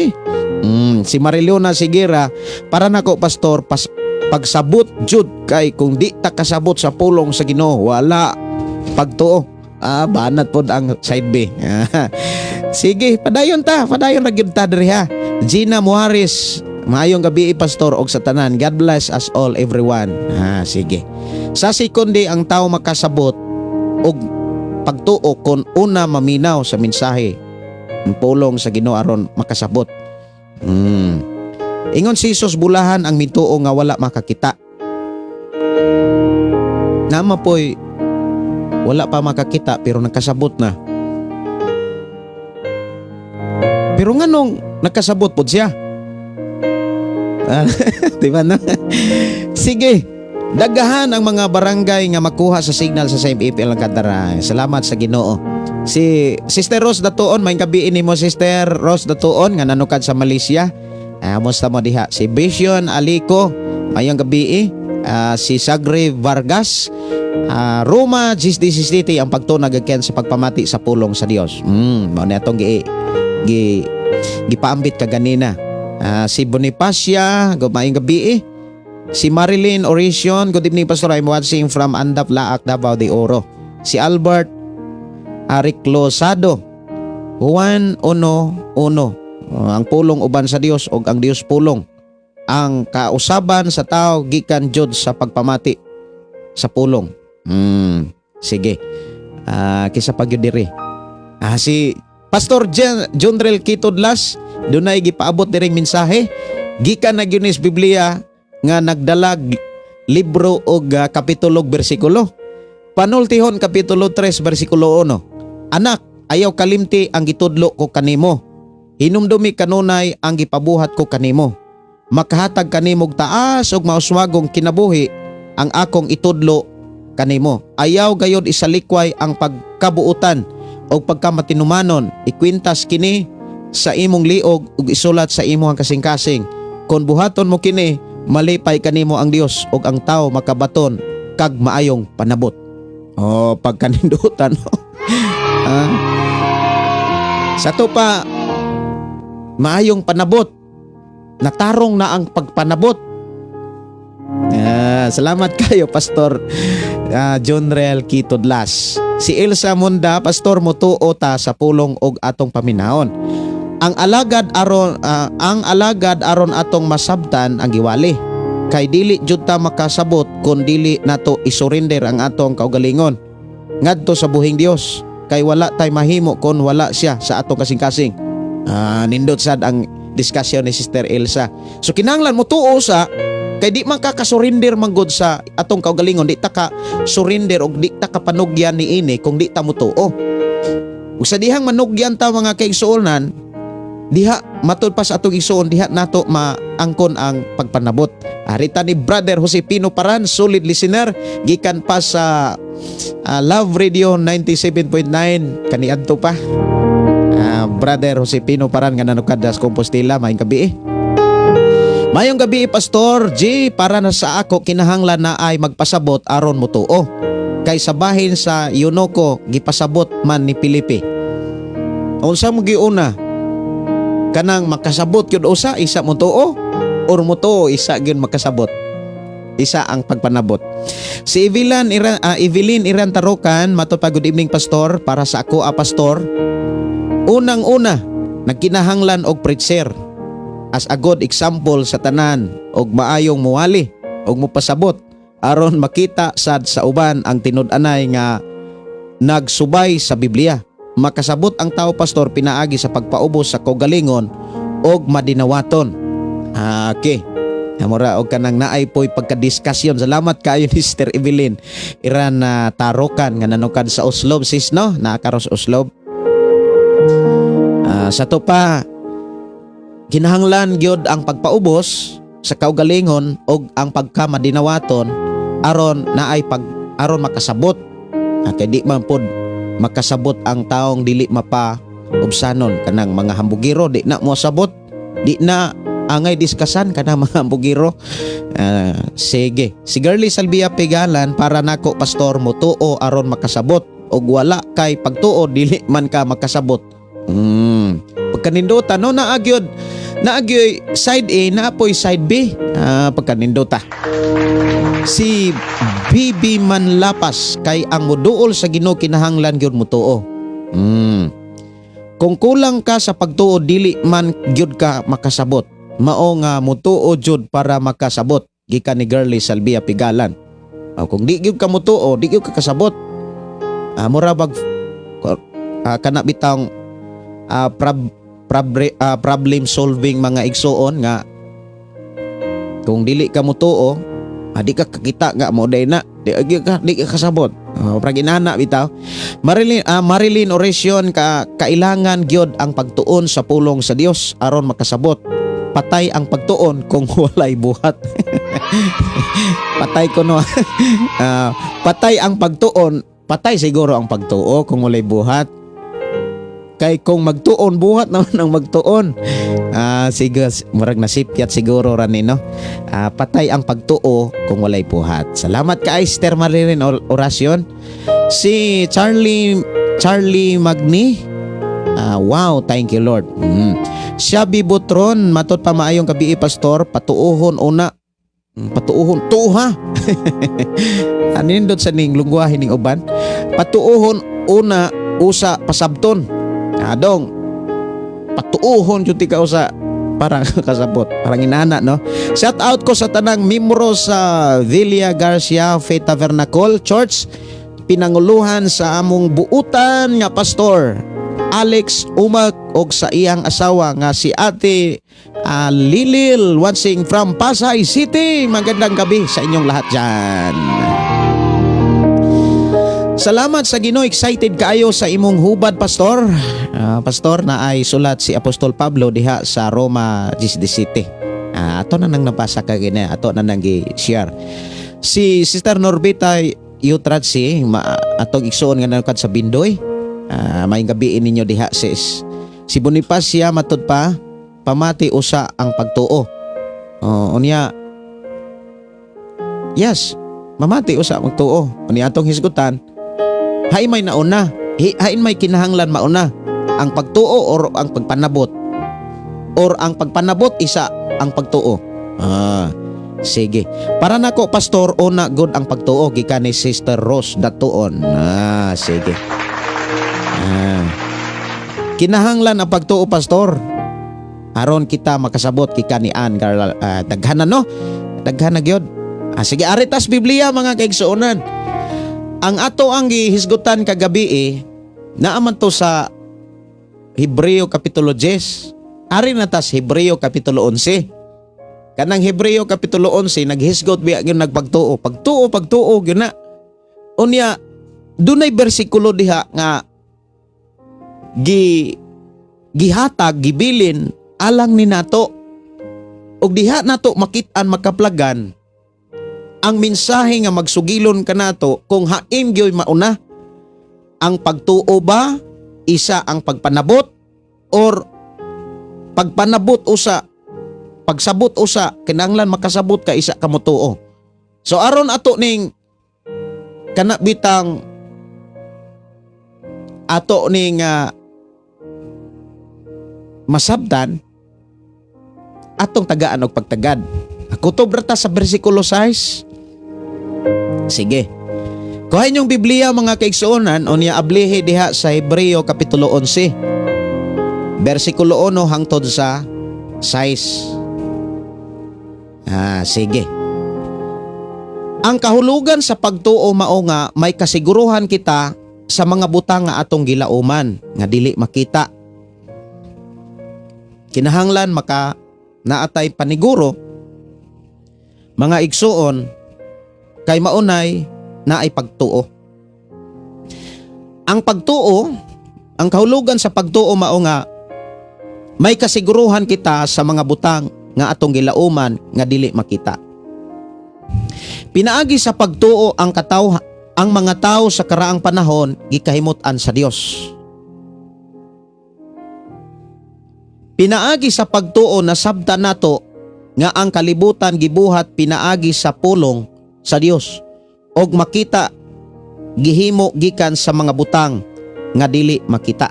Si Marilona Sigera, para nako, pastor, pagsabot jud kay kung di ta kasabot sa pulong sa Ginoo, wala pagtuo. Ah, banat pod ang side B. Sige, padayon ta, padayon ra gyud ta diri ha. Gina Muaris, maayong gabi, pastor, og sa tanan. God bless us all, everyone. Ah, sige. Sa sekundi ang tao makasabot og pagtuo kon una maminaw sa mensahe. Ang pulong sa Ginoo aron makasabot. Ingon si Jesus, bulahan ang mituo nga wala makakita. Nama po'y wala pa makakita pero nakasabot na. Pero nganong nakasabot pod siya? Ah, di ba na? Sige. Dagahan ang mga barangay nga makuha sa signal sa Same APL Alcantara. Salamat sa Ginoo. Si Sister Rose Datuon, may gabi nimo, Sister Rose Datuon, nga nanukad sa Malaysia. Ah, musta mo diha? Si Vision Aliko, mayong gabi eh. Si Sagre Vargas, Roma GSD ang pagtuo nagaken sa pagpamati sa pulong sa Dios. Mao na atong gi, gi gipaambit kaganina. Si Bonifacia, maayong gabi eh. Si Marilyn Orision, good evening, Pastor, I'm watching from Andap, Laak, Davao de Oro. Si Albert Ariclosado, Juan 1:1. Ang pulong uban sa Dios ug ang Dios pulong. Ang kausaban sa tao gikan jud sa pagpamati sa pulong. Sige. Kisa pa gyud diri. Si Pastor Jundrel Kitodlas, dunay gipaabot diring mensahe gikan na gyud ni sa Biblia nga nagdalag libro og kapitulo ug bersikulo. Panultihon kapitulo 3 bersikulo 1. Anak, ayaw kalimti ang gitudlo ko kanimo. Hinumdumi kanunay ang gipabuhat ko kanimo. Makahatag kanimo og taas ug mauswagong kinabuhi ang akong itudlo kanimo. Ayaw gayod isalikway ang pagkabuutan o pagkamatinumanon. Ikwintas kini sa imong liog ug isulat sa imong kasing-kasing. Kon buhaton mo kini, malipay kanimo ang Dios ug ang tao makabaton kag maayong panabot. Oh, pagkanindutan. Sa to pa maayong panabot. Natarong na ang pagpanabot. Salamat kayo, Pastor John Rel Kitodlas. Si Elsa Munda, Pastor, mutuo ta sa pulong og atong paminahon. Ang alagad aron atong masabtan ang giwali. Kay dili jud ta makasabot kung dili nato isurrender ang atong kaugalingon ngadto sa buhing Dios. Kay wala tay mahimo kon wala siya sa atong kasing-kasing. Nindot sad ang discussion ni Sister Elsa. So kinahanglan mo tuo sa kay di man ka kasurrender man gud sa atong kaugalingon, di ta ka surrender og di ta ka panugyan niini kung di ta motuo. Ug sa dihang manugyan ta, mga kaigsuonan, diha matud pa sa atong igsuon, diha nato maangkon ang pagpanabot. Arita ni Brother Jose Pino Paran, solid listener gikan pa sa Love Radio 97.9 kaniadto pa. Brother Jose Pino Paran nga nanukad sa Compostela, maayong gabi eh. Mayong gabi, Pastor G, para na sa ako kinahanglan na ay magpasabot aron motuo. Kay sa bahin sa Yunoko gipasabot man ni Felipe. Unsa mo giuna? Kanang makasabot gyud usa isa motuo or motuo isa gyud makasabot? Isa ang pagpanabot. Si Evelyn Iran Tarukan, mato pa, good evening, Pastor, para sa ako a pastor. Unang-una, nagkinahanglan og preacher as a good example sa tanan og maayong muwali og mupasabot aron makita sad sa uban ang tinud-anay nga nagsubay sa Biblia. Makasabot ang tao, pastor, pinaagi sa pagpaubos sa kaugalingon og madinawaton. Okay. Mura og kanang naay poy pagkadiskasyon. Salamat kaayo ni Sister Evelyn. Iran na tarokan nga nanukad sa Oslob, sis, no? Naakaros Oslob. Sa to pa, kinahanglan gyud ang pagpaubos sa kaugalingon og ang pagkamadinawaton aron naay pag aron makasabot. Kay di man pod makasabot ang taong dili mapa ubsanon, kanang mga hambugiro di na mo sabot, di na angay diskasan kanang mga hambugiro. Sige, si Girly Salvia Pigalan, "Para nako, pastor, mutuo aron makasabot og wala kay pagtuo, dili man ka makasabot." Pagkanindota, no, naagyod naagyoy side A, naapoy side B. Pagkanindota. Si BB Manlapas, "Kay ang muduol sa Ginoo kinahanglan gyud mutuo." "Kung kulang ka sa pagtuo, dili man gyud ka makasabot. Mao nga mutuo jud para makasabot," gikan ni Girly Salvia Pigalan. O, kung di gyud ka mutuo, di gyud ka kasabot. Mura bag kana bitang problem solving, mga igsuon, nga kung dili ka mutuo, di ka kakita nga mo day na di ka kasabot. Oh, parang inana bitaw. Marilyn Oracion ka, "Kailangan gyud ang pagtuon sa pulong sa Dios aron makasabot. Patay ang pagtuon kung walay buhat." Patay ko, no. Patay ang pagtuon, patay siguro ang pagtuo kung walay buhat. Kay kung magtuon, buhat naman ang magtuon. Sige, murag nasipyat siguro rani, no. Patay ang pagtuo kung walay buhat. Salamat kay Esther Marilyn Oracion. Si Charlie Charlie Magni. "Wow, thank you, Lord." Shabi Butron, matod pa, "Maayong gabii, pastor, patuuhon una." Patuuhon, tuha. Anindot sa ning lungwahe ning uban. "Patuuhon una usa pasabton." Adong patuuhon jud ka usa para kasabot. Parang inana, no. Shout out ko sa tanang membro sa Villa Garcia Faith Tabernacle Church, pinanguluhan sa among buutan nga pastor Alex Umak og sa iyang asawa nga si Ate Lilil, watching from Pasay City. Magandang gabi sa inyong lahat dyan. Salamat sa Ginoo, excited kaayo sa imong hubad, pastor. Pastor, na ay sulat si Apostol Pablo diha sa Roma 17. Ato na nang nabasa kagina, ato na nang gi-share. Si Sister Norbita Yutratsi, atong igsuon nga nanukad sa Bindoy. Maayong gabii ninyo diha, sis. Si Bonifacia, matud pa, "Pamati usa ang pagtuo." Oh, unya yes, mamati usa magtuo. Unya atong hisgutan, hain may nauna, hain may kinahanglan mauna, ang pagtuo or ang pagpanabot? Or ang pagpanabot isa ang pagtuo? Sige. "Para nako, pastor, una gud ang pagtuo," gikan ni Sister Rose Datuon. Sige. "Kinahanglan ang pagtuo, pastor, aron kita makasabot," gikan ni Ann Carla. Daghan na, no? Daghan na gyud. Sige, ari tas Biblia, mga kaigsuonan. Ang ato ang gihisgutan kagabi eh, naaman to sa Hebreo Kapitulo 10. Ari na tas Hebreo Kapitulo 11. Kanang Hebreo Kapitulo 11, naghisgot biya gyud nagpagtuo. Pagtuo, pagtuo gyud na. Unya dunay bersikulo diha nga gihatag, gibilin alang ni nato. Og diha nato makit-an, makaplagan ang mensahe nga magsugilon kanato kung hain gyoy mauna, ang pagtuo ba isa ang pagpanabot or pagpanabot usa pagsabot usa, kinahanglan makasabot ka isa ka motuo. So aron ato ning kana bitang ato ning masabtan, atong tagaan og pagtagad. Kutob ra ta sa bersikulo 6. Sige. Kuha inyong Biblia, mga kaigsuonan, unya ablihi diha sa Hebreo Kapitulo 11. Bersikulo 1 hangtod sa 6. Sige. Ang kahulugan sa pagtuo mao nga may kasiguruhan kita sa mga butang nga atong gilauman nga dili makita. Kinahanglan maka naatay paniguro Mga igsuon, kay maunay na ay pagtuo. Ang pagtuo, ang kahulugan sa pagtuo mao nga may kasiguruhan kita sa mga butang nga atong gilauman nga dili makita. Pinaagi sa pagtuo ang kataw ang mga tao sa karaang panahon gikahimut-an sa Dios. Pinaagi sa pagtuo nasabtan nato nga ang kalibutan gibuhat pinaagi sa pulong sa Dios og makita gihimo gikan sa mga butang nga dili makita.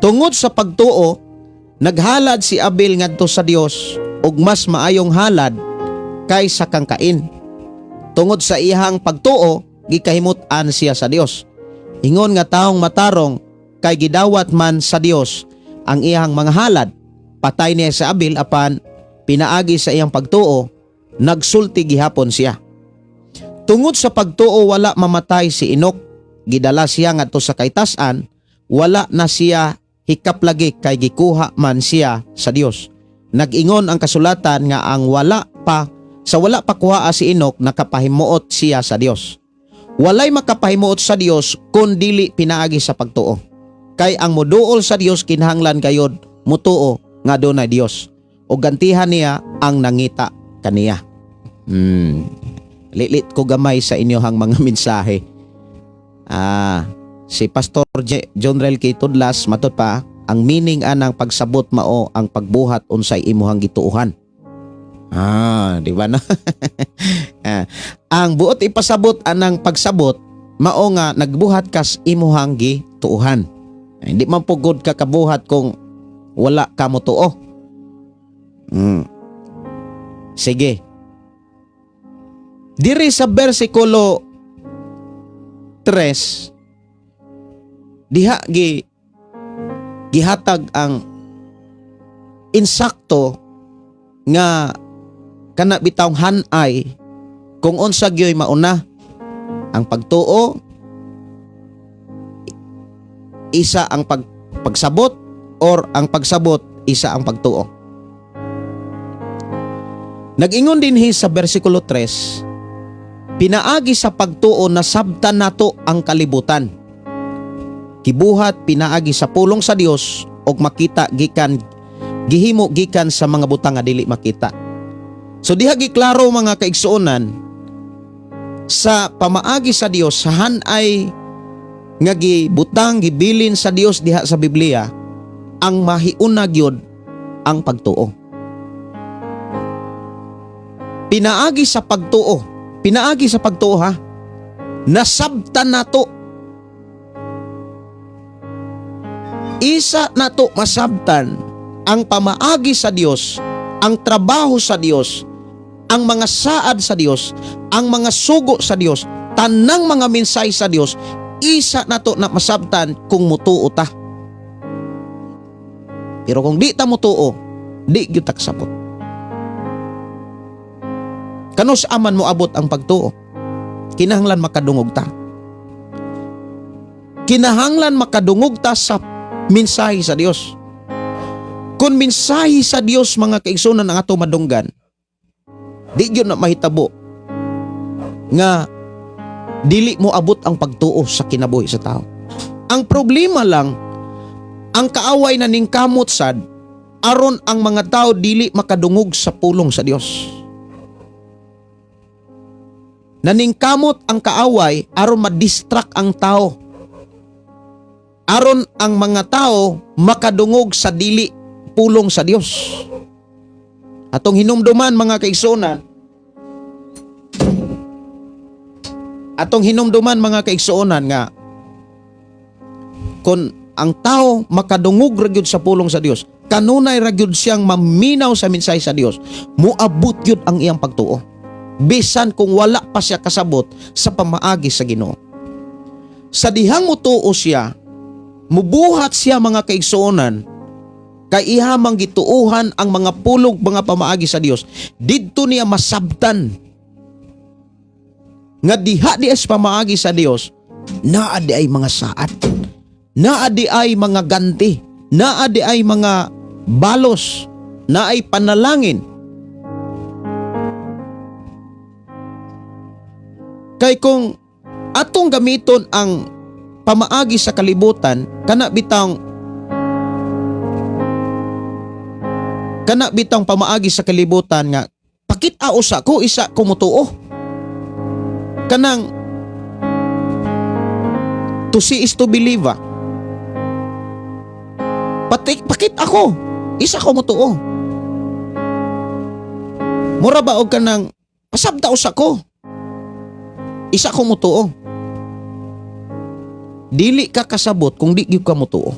Tungod sa pagtuo, naghalad si Abel ngadto sa Dios og mas maayong halad kaysa kang Cain. Tungod sa iyang pagtuo, gikahimut-an siya sa Dios. Ingon nga taong matarong kay gidawat man sa Dios ang iyang mga halad. Patay niya sa Abel apan pinaagi sa iyang pagtuo, nagsulti gihapon siya. Tungod sa pagtuo wala mamatay si Enoch, gidala siya ngadto sa kaytas-an, wala na siya hikap lagi kay gikuha man siya sa Dios. Nag-ingon ang kasulatan nga ang wala pa sa wala pa kuhaa si Enoch, nakapahimuot siya sa Dios. Walay makapahimuot sa Dios kun dili pinaagi sa pagtuo. Kay ang moduol sa Dios kinahanglan gayod mutuo nga dunay Dios o gantihan niya ang nangita kaniya. Lilit ko gamay sa inyohang mga mensahe. Si Pastor John Rel K. Tudlas matud pa ang meaning anang pagsabot mao ang pagbuhat unsay imuhang gituohan. Di ba na? Ang buot ipasabot anang pagsabot mao nga nagbuhat kas imuhang gituohan. Hindi man pugod ka kabuhat kung wala ka motuo. Sige. Diri sa bersikulo 3, diha gihatag ang insakto nga kana bitawng hanay kung unsa gyoy mauna, ang pagtuo isa ang pagsabot or ang pagsabot isa ang pagtuo. Nag-ingon dinhi sa bersikulo 3, pinaagi sa pagtuo nasabtan nato ang kalibutan. Gibuhat pinaagi sa pulong sa Dios og makita gikan gihimo gikan sa mga butang nga dili makita. So diha giklaro, mga kaigsuonan, sa pamaagi sa Dios sa hanay nga gibutang gibilin sa Dios diha sa Biblia, ang mahiuna gyud ang pagtuo. Pinaagi sa pagtuo, pinaagi sa pagtuo ha, nasabtan nato. Isa nato masabtan ang pamaagi sa Dios, ang trabaho sa Dios, ang mga saad sa Dios, ang mga sugo sa Dios, tanang mga mensahe sa Dios, isa nato na masabtan kung mutuo ta. Pero kung di ta mutuo, di gyud ta kasabot. Kanus aman mo abot ang pagtuo? Kinahanglan makadungog ta. Kinahanglan makadungog ta sa mensahe sa Dios. Kung mensahe sa Dios, mga kaigsunan, ang ato madunggan, di gyud na mahitabo nga dili mo abot ang pagtuo sa kinabuhi sa tao. Ang problema lang, ang kaaway na ningkamot sad aron ang mga tao dili makadungog sa pulong sa Dios. Naningkamot ang kaaway aron ma-distract ang tao. Aron ang mga tao makadungog sa dili pulong sa Dios. Atong hinumduman, mga kaigsuonan, atong hinumduman, mga kaigsuonan, nga kung ang tao makadungog ra gyud sa pulong sa Dios, kanunay ra gyud siyang maminaw sa mensahe sa Dios, moabot gyud ang iyang pagtuo. Bisan kung wala pa siya kasabot sa pamaagi sa Ginoo. Sa dihang mutuo siya, mubuhat siya, mga kaigsuonan, kay iha mang gituohan ang mga pulog, mga pamaagi sa Dios. Didto niya masabtan nga diha di as pamaagi sa Dios, naa di ay mga saad, naa di ay mga ganti, naa di ay mga balos, naa ay panalangin. Kay kung atong gamiton ang pamaagi sa kalibutan, kana bitang pamaagi sa kalibutan nga pakita usa ko, isa ko motuo. Kanang to see is to believe, ah. Pakit ako, isa ko motuo. Mura ba og kanang pasabta usa ko, isa ko motuo. Dili ka kasabot kung di gyud ka motuo.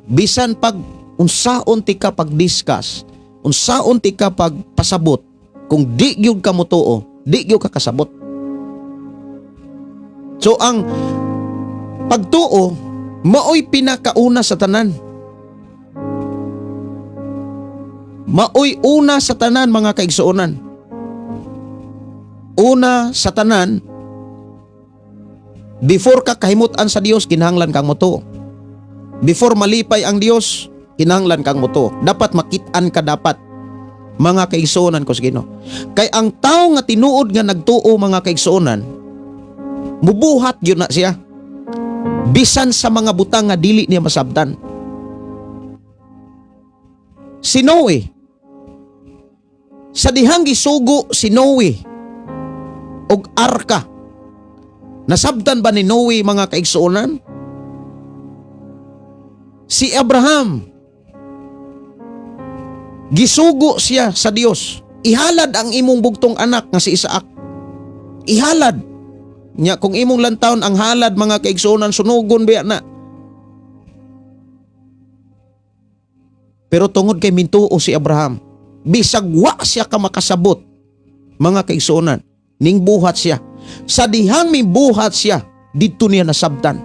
Bisan pag unsaon ti ka pag-discuss, unsaon ti ka pagpasabot, kung di gyud ka motuo, di gyud ka kasabot. So ang pagtuo maoy pinakauna sa tanan. Maoy una sa tanan, mga kaigsuonan. Una sa tanan, before ka kahimutan sa Dios, kinahanglan kang motuo. Before malipay ang Dios, kinahanglan kang motuo. Dapat makit-an ka dapat, mga kaigsuonan ko sa Ginoo. Kay ang tao nga tinuod nga nagtuo, mga kaigsuonan, mubuhat gyud na siya. Bisan sa mga butang nga dili niya masabtan. Si Noe, sa dihang gisugo si Noe og arka, nasabtan ba ni Noe, mga kaigsuonan? Si Abraham, gisugo siya sa Dios. Ihalad ang imong bugtong anak nga si Isaac. Ihalad. Nya kung imong lantawon ang halad, mga kaigsuonan, sunugon biya na. Pero tungod kay mintuo si Abraham, bisag wa siya ka makasabot, mga kaigsuonan, ning buhat siya. Sa dihang mibuhat siya, didto niya nasabtan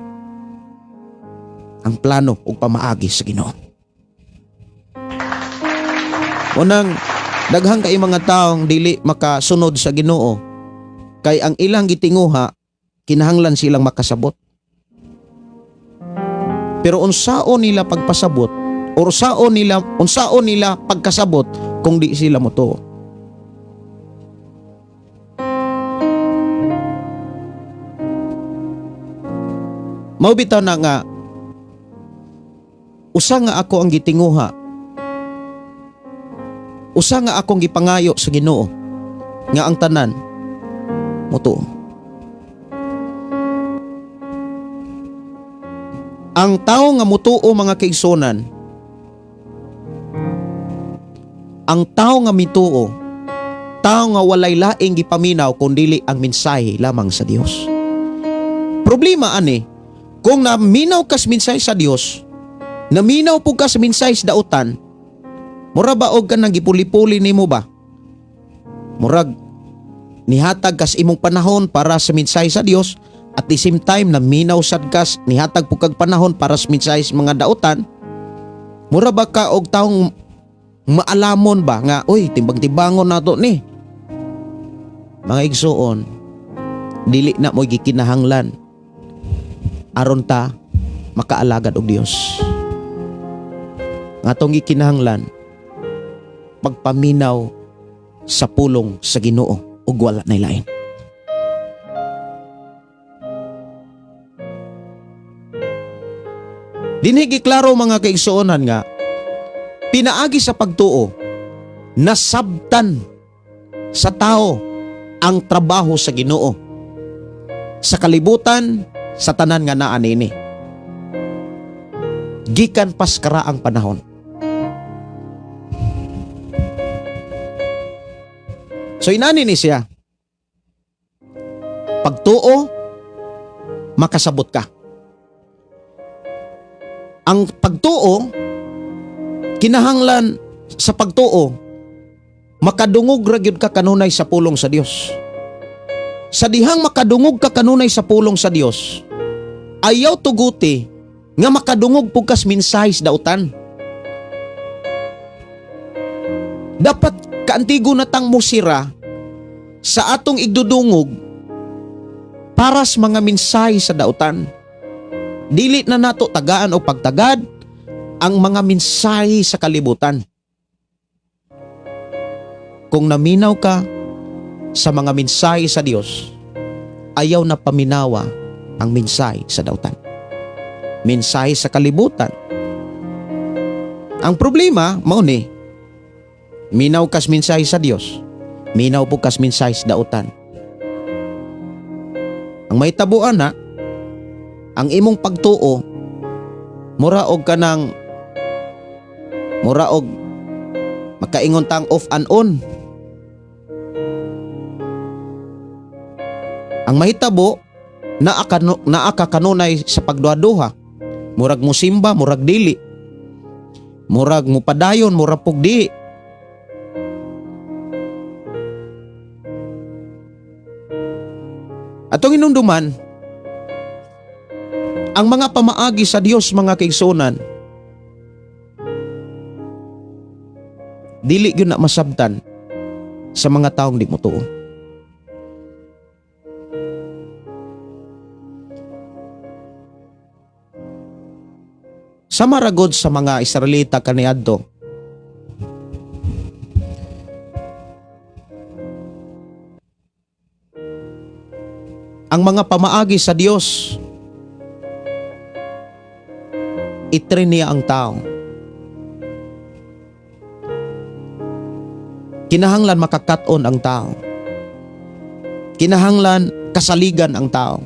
ang plano ug pamaagi sa Ginoo. Unang daghang kay mga taong dili makasunod sa Ginoo kay ang ilang gitinguha, kinahanglan silang makasabot. Pero unsaon nila pagpasabot or unsaon nila pagkasabot kung di sila motuo? Mao bitaw na nga usa nga ako ang gitinguha, usa nga akong gipangayo sa Ginoo nga ang tanan motuo. Ang tao nga motuo, mga kaigsuonan, ang tao nga mituo, tao nga walay laing gipaminaw kundili ang mensahe lamang sa Dios. Problema ani, kung naminaw kas mensahe sa Dios, naminaw pud ka sa mensahe sa dautan, mura ba og kanang gipuli-puli nimo ba? Murag nihatag kas imong panahon para sa mensahe sa Dios, at the same time naminaw sad kas, nihatag pud kag panahon para sa mensahe sa mga dautan. Mura ba ka og taong maalamon ba nga, "Uy, timbang-timbangon nato ni." Mga igsuon, dili na mo gikinahanglan aron ta makaalagad og Dios. Nga atong gikinahanglan, pagpaminaw sa pulong sa Ginoo ug wala nay lain. Dinhi giklaro, mga kaigsuonan, nga pinaagi sa pagtuo, nasabtan sa tao ang trabaho sa Ginoo sa kalibutan, sa tanan nga naa niini gikan pas karaang panahon. So inani ni siya. Pagtuo, makasabot ka. Ang pagtuo, kinahanglan sa pagtuo, makadungog ra gyud ka kanunay sa pulong sa Dios. Sa dihang makadungog ka kanunay sa pulong sa Dios, ayaw tuguti nga makadungog pud kas mensahe sa dautan. Dapat kaantigo na tang musira sa atong igdudungog para sa mga mensahe sa dautan. Dili na nato tagaan o pagtagad ang mga mensahe sa kalibutan. Kung naminaw ka, Sa mga mensahe sa Dios, ayaw na paminawa ang mensahe sa dautan. Mensahe sa kalibutan. Ang problema, mao ni, minaw kas mensahe sa Dios, minaw po kas mensahe sa dautan. Ang may tabuan na, ang imong pagtuo, mura og kanang, mura og makaingon tang off and on. Ang mahitabo, naa ka kanunay sa pagduha-duha. Murag musimba, murag dili. Murag mupadayon, murag pug di. Atong inumduman, ang mga pamaagi sa Dios, mga kaigsuonan, dili gyud na masabtan sa mga taong di motuo. Sama ra gud sa mga Israelita kaniadto. Ang mga pamaagi sa Dios, i-train niya ang tao. Kinahanglan makakat-on ang tao. Kinahanglan kasaligan ang tao.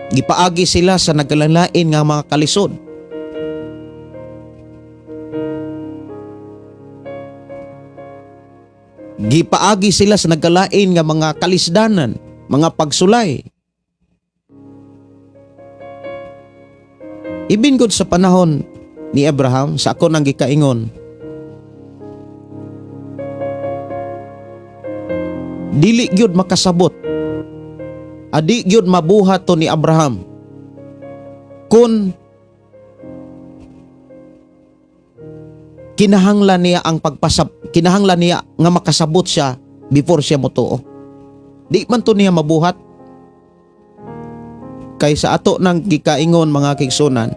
Gipaagi sila sa nagkalalain nga mga kalisod. Gipaagi sila sa nagkalain nga mga kalisdanan, mga pagsulay. Ibingod sa panahon ni Abraham, sa ako nang gikaingon, dili gyud makasabot, adi gyud mabuhat to ni Abraham kung kinahanglan niya ang pagpasab, kinahanglan niya nga makasabot siya before siya motuo. Di man to niya mabuhat. Kay sa ato nang gikaingon, mga kaigsuonan,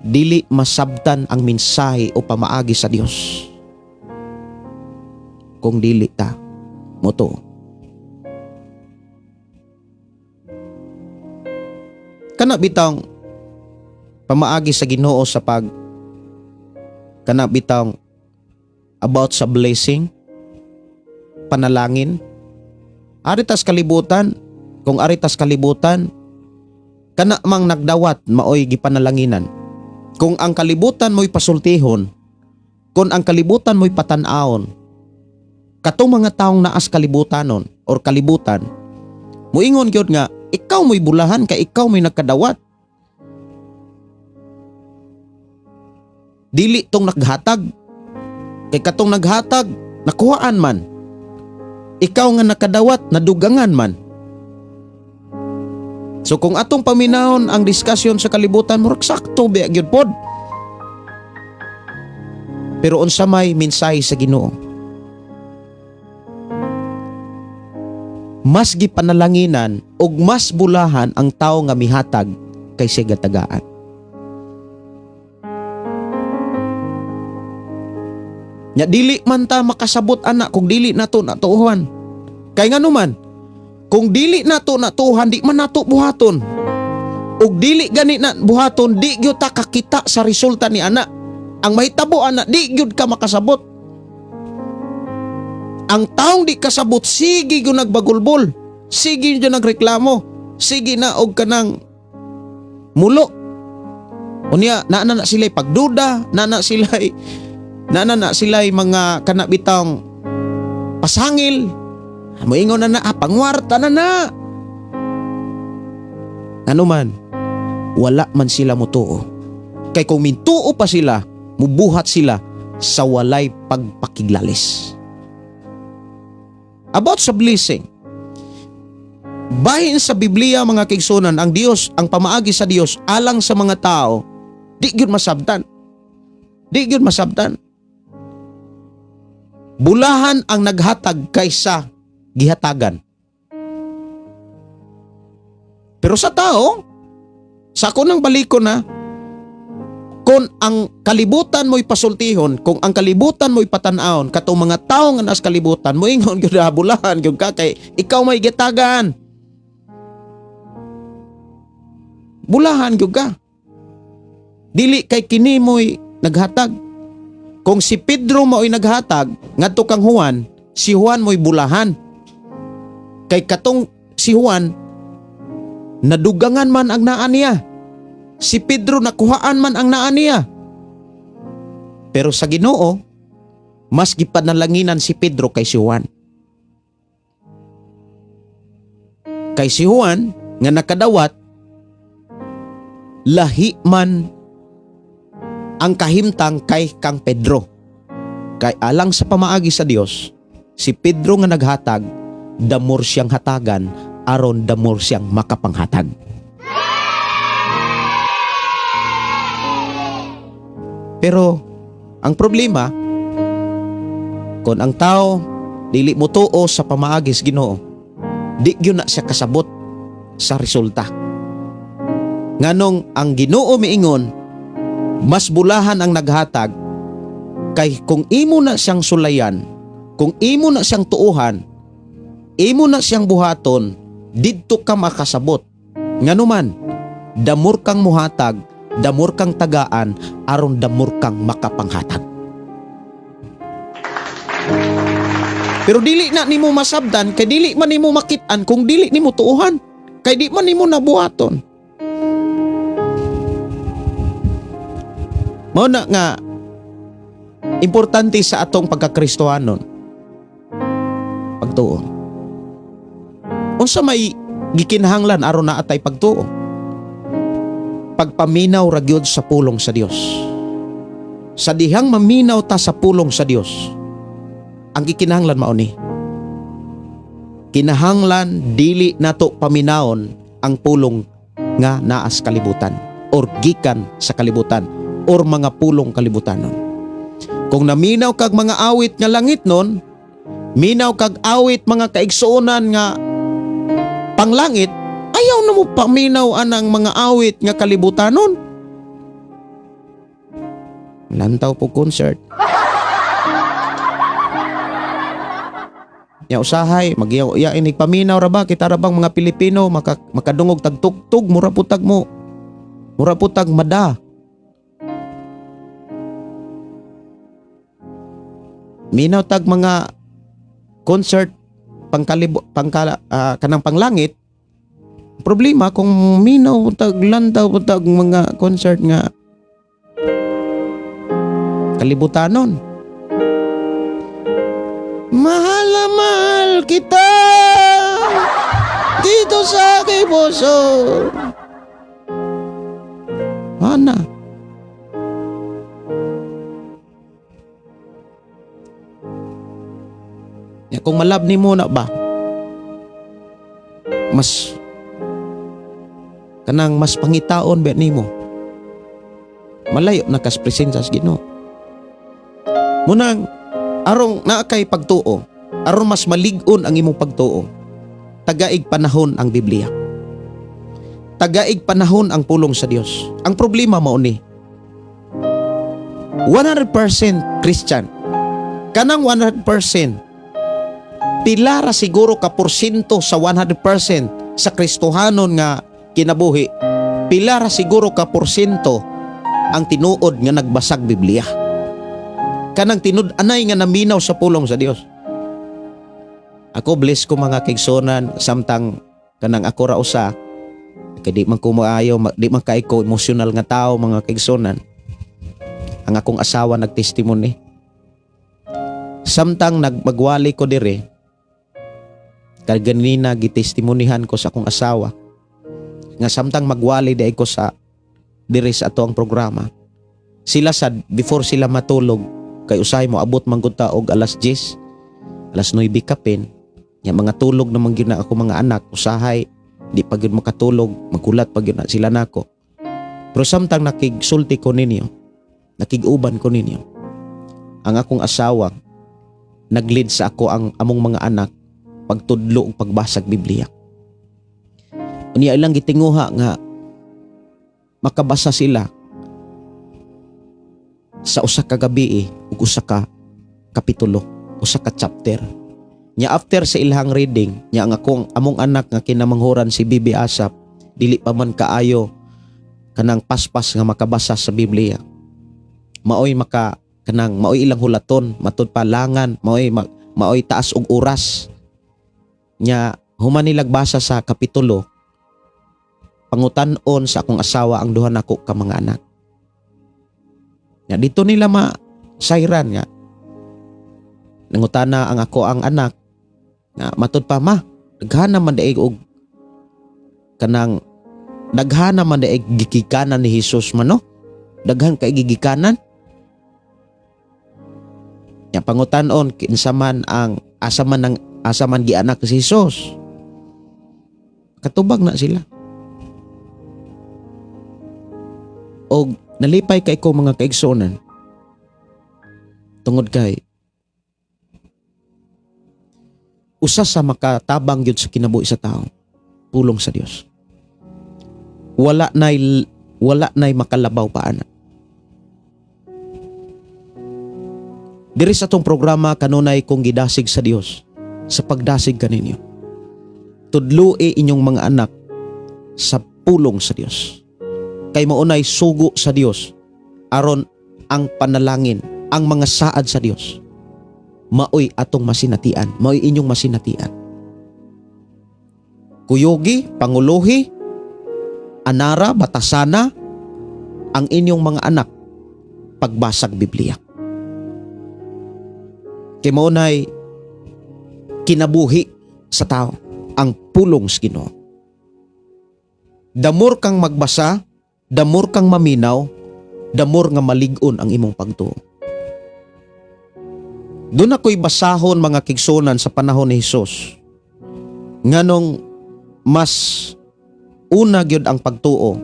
dili masabtan ang mensahe o pamaagi sa Dios kung dili ta motuo. Kana bitang pamaagi sa Ginoo sa pag kana bitang about sa blessing, panalangin. Ari tas kalibutan, kung ari tas kalibutan, kana mang nagdawat maoy gipanalanginan. Kung ang kalibutan mo'y pasultihon, kung ang kalibutan mo'y patan-awon, katong mga taong naas kalibutanon or kalibutan, muingon gyud nga ikaw mo'y bulahan kay ikaw mo'y nagkadawat. Dili tong naghatag. Kay katong naghatag, nakuhaan man. Ikaw nga nakadawat, nadugangan man. So kung atong paminahon ang diskusyon sa kalibutan, murag sakto biya gyud pod. Pero unsa may mensahe sa Ginoo? Mas gipanalanginan og mas bulahan ang tawo nga mihatag kaysa gatagaan. Nya dili man ta makasabot ana kung dili nato natuohan. Kay ngano man, kung dili nato natuohan, di man nato buhaton. Ug dili gani na buhaton, di gyud ta kakita sa resulta ni ana. Ang mahitabo ana, di gyud ka makasabot. Ang taong di kasabot, sige gyud nagbagulbol, sige gyud nagreklamo, sige na og kanang mulo. Unya, naa na sila'y pagduda, naa na sila'y mga kanabitang pasangil. Moingon na na, pangwarta na na. Ano man, wala man sila mutuo. Kay kung mintuo pa sila, mubuhat sila sa walay pagpakiglalis. About sa blessing, bahin sa Biblia, mga kaigsuonan, ang Dios, ang pamaagi sa Dios alang sa mga tao, di gyud masabtan. Di gyud masabtan. Bulahan ang naghatag kaysa gihatagan. Pero sa tao, sa ako nang baliko na, Kung ang kalibutan mo'y pasultihon, kung ang kalibutan mo'y patan-awon, katong mga tawo nga nas kalibutan, moingon gyud na bulahan gyud ka kay ikaw may gitagaan. Bulahan gyud ka. Dili kay kini mo'y naghatag. Kung si Pedro mo'y naghatag ngadto kang Juan, si Juan mo'y bulahan. Kay katong si Juan nadugangan man ang naa niya. Si Pedro nakuhaan man ang naa niya. Pero sa Ginoo, mas gipanalanginan si Pedro kay si Juan. Kay si Juan nga nakadawat, lahi man ang kahimtang kay kang Pedro. Kay alang sa pamaagi sa Dios, si Pedro nga naghatag, damor siyang hatagan aron damor siyang makapanghatag. Pero ang problema, kung ang tao dili mo tuo sa pamaagi sa Ginoo, di gyud na siya kasabot sa resulta. Nganong ang Ginoo miingon, mas bulahan ang naghatag kay kung imo na siyang sulayan, kung imo na siyang tuuhan, imo na siyang buhaton, didto ka makasabot. Nganuman, damor kang muhatag, damor kang tagaan, aron damor kang makapanghatag. Pero dili na nimo masabdan kay dili man nimo makit-an kung dili nimo tuuhan, kay di man nimo nabuhaton. Mao na nga importante sa atong pagkakristohanon pagtuo. Unsa may gikinahanglan aron naa tay pagtuo? Pagpaminaw ra gyud sa pulong sa Dios. Sa dihang maminaw ta sa pulong sa Dios, ang gikinahanglan mao ni. Kinahanglan dili nato paminawon ang pulong nga naa sa kalibutan or gikan sa kalibutan or mga pulong kalibutanon. Kung naminaw kag mga awit nga langit nun, minaw kag awit mga kaigsuonan nga panglangit, ayaw na mo paminaw anang mga awit nga kalibutanon. Lantaw po concert. Ya usahay, magiyaw ya inig paminaw ra ba kita ra bang mga Pilipino makadungog tagtugtog, mura putag mo. Mura putag mada. Minaw tag mga concert pangkalibo, kanang panglangit. Problema kung minaw tag lantaw tag mga concert nga kalibutanon. Mahal na mahal kita dito sa aking puso. Ana. Ya, kung malab ni mo na ba, mas kanang mas pangitaon ba nimo, malayo na kas presensya sa Ginoo. Munang arong naa kay pagtuo, aron mas malig-on ang imong pagtuo, tagaig panahon ang Biblia. Tagaig panahon ang pulong sa Dios. Ang problema mao ni 100% Christian. Kanang 100%, pila ra siguro ka porsyento sa 100% sa Kristohanon nga kinabuhi, pila ra siguro ka porsyento ang tinuod nga nagbasag Biblia. Kanang tinud-anay nga naminaw sa pulong sa Dios. Ako bless ko mga kaigsuonan samtang kanang ako ra usa kay di man ko maayo, di man kay ko emosyonal nga tao mga kaigsuonan. Ang akong asawa nagtestimony. Samtang nagmagwali ko dire, kaganina gitestimonihan ko sa akong asawa nga samtang magwali di ko sa dire sa ato ang programa. Sila sad before sila matulog kay usahay mo abot man gud ta og alas 10, alas 9 kapin. Nya mga tulog naman gyud na ako mga anak, usahay di pa gyud makatulog, magulat pa gyud na sila nako. Pero samtang nakigsulti ko ninyo, nakig-uban ko ninyo, ang akong asawa nag-lead sa ako ang among mga anak pagtudlo og pagbasag Biblia. Unya ilang gitinguha nga makabasa sila. Sa usa ka gabi ug usa ka kapitulo, usa ka chapter. Nya after sa ilahang reading, nya ang akong among anak nga kinamanghuran si Bibi Asap, dili pa man kaayo kanang paspas nga makabasa sa Biblia. Maoy maka kanang maoy ilang hulaton, matud pa langan, maoy taas og oras. Nya human nilag basa sa kapitulo, pangutan-on sa akong asawa ang duha nako ka mga anak. Nya dito nila ma sayran nga. Nangutana ang ako ang anak nga matud pa, "Ma, daghan naman daig og kanang daghan naman daig gigikanan ni Jesus man, no? Daghan kay gigikanan." Nya pangutan-on kinsa man ang asa man ang asa man gianak si Jesus. Katubag na sila. Og nalipay kay ko, mga kaigsuonan, tungod kay usa sa makatabang gyud sa kinabuhi sa tao, pulong sa Dios. Wala nay makalabaw pa ana. Diri sa atong programa kanunay kong gidasig sa Dios sa pagdasig kaninyo. Tudloi inyong mga anak sa pulong sa Dios. Kay maunay sugo sa Dios aron ang panalangin, ang mga saad sa Dios maoy atong masinatian, maoy inyong masinatian. Kuyugi, panguluhi, anara, batasana ang inyong mga anak pagbasag Biblia. Kay maunay kinabuhi sa tao ang pulong sa Ginoo. Damor kang magbasa, damor kang maminaw, damor nga malig-on ang imong pagtuo. Doon ako'y basahon, mga kigsunan, sa panahon ni Hesus. Nganong mas una gyud ang pagtuo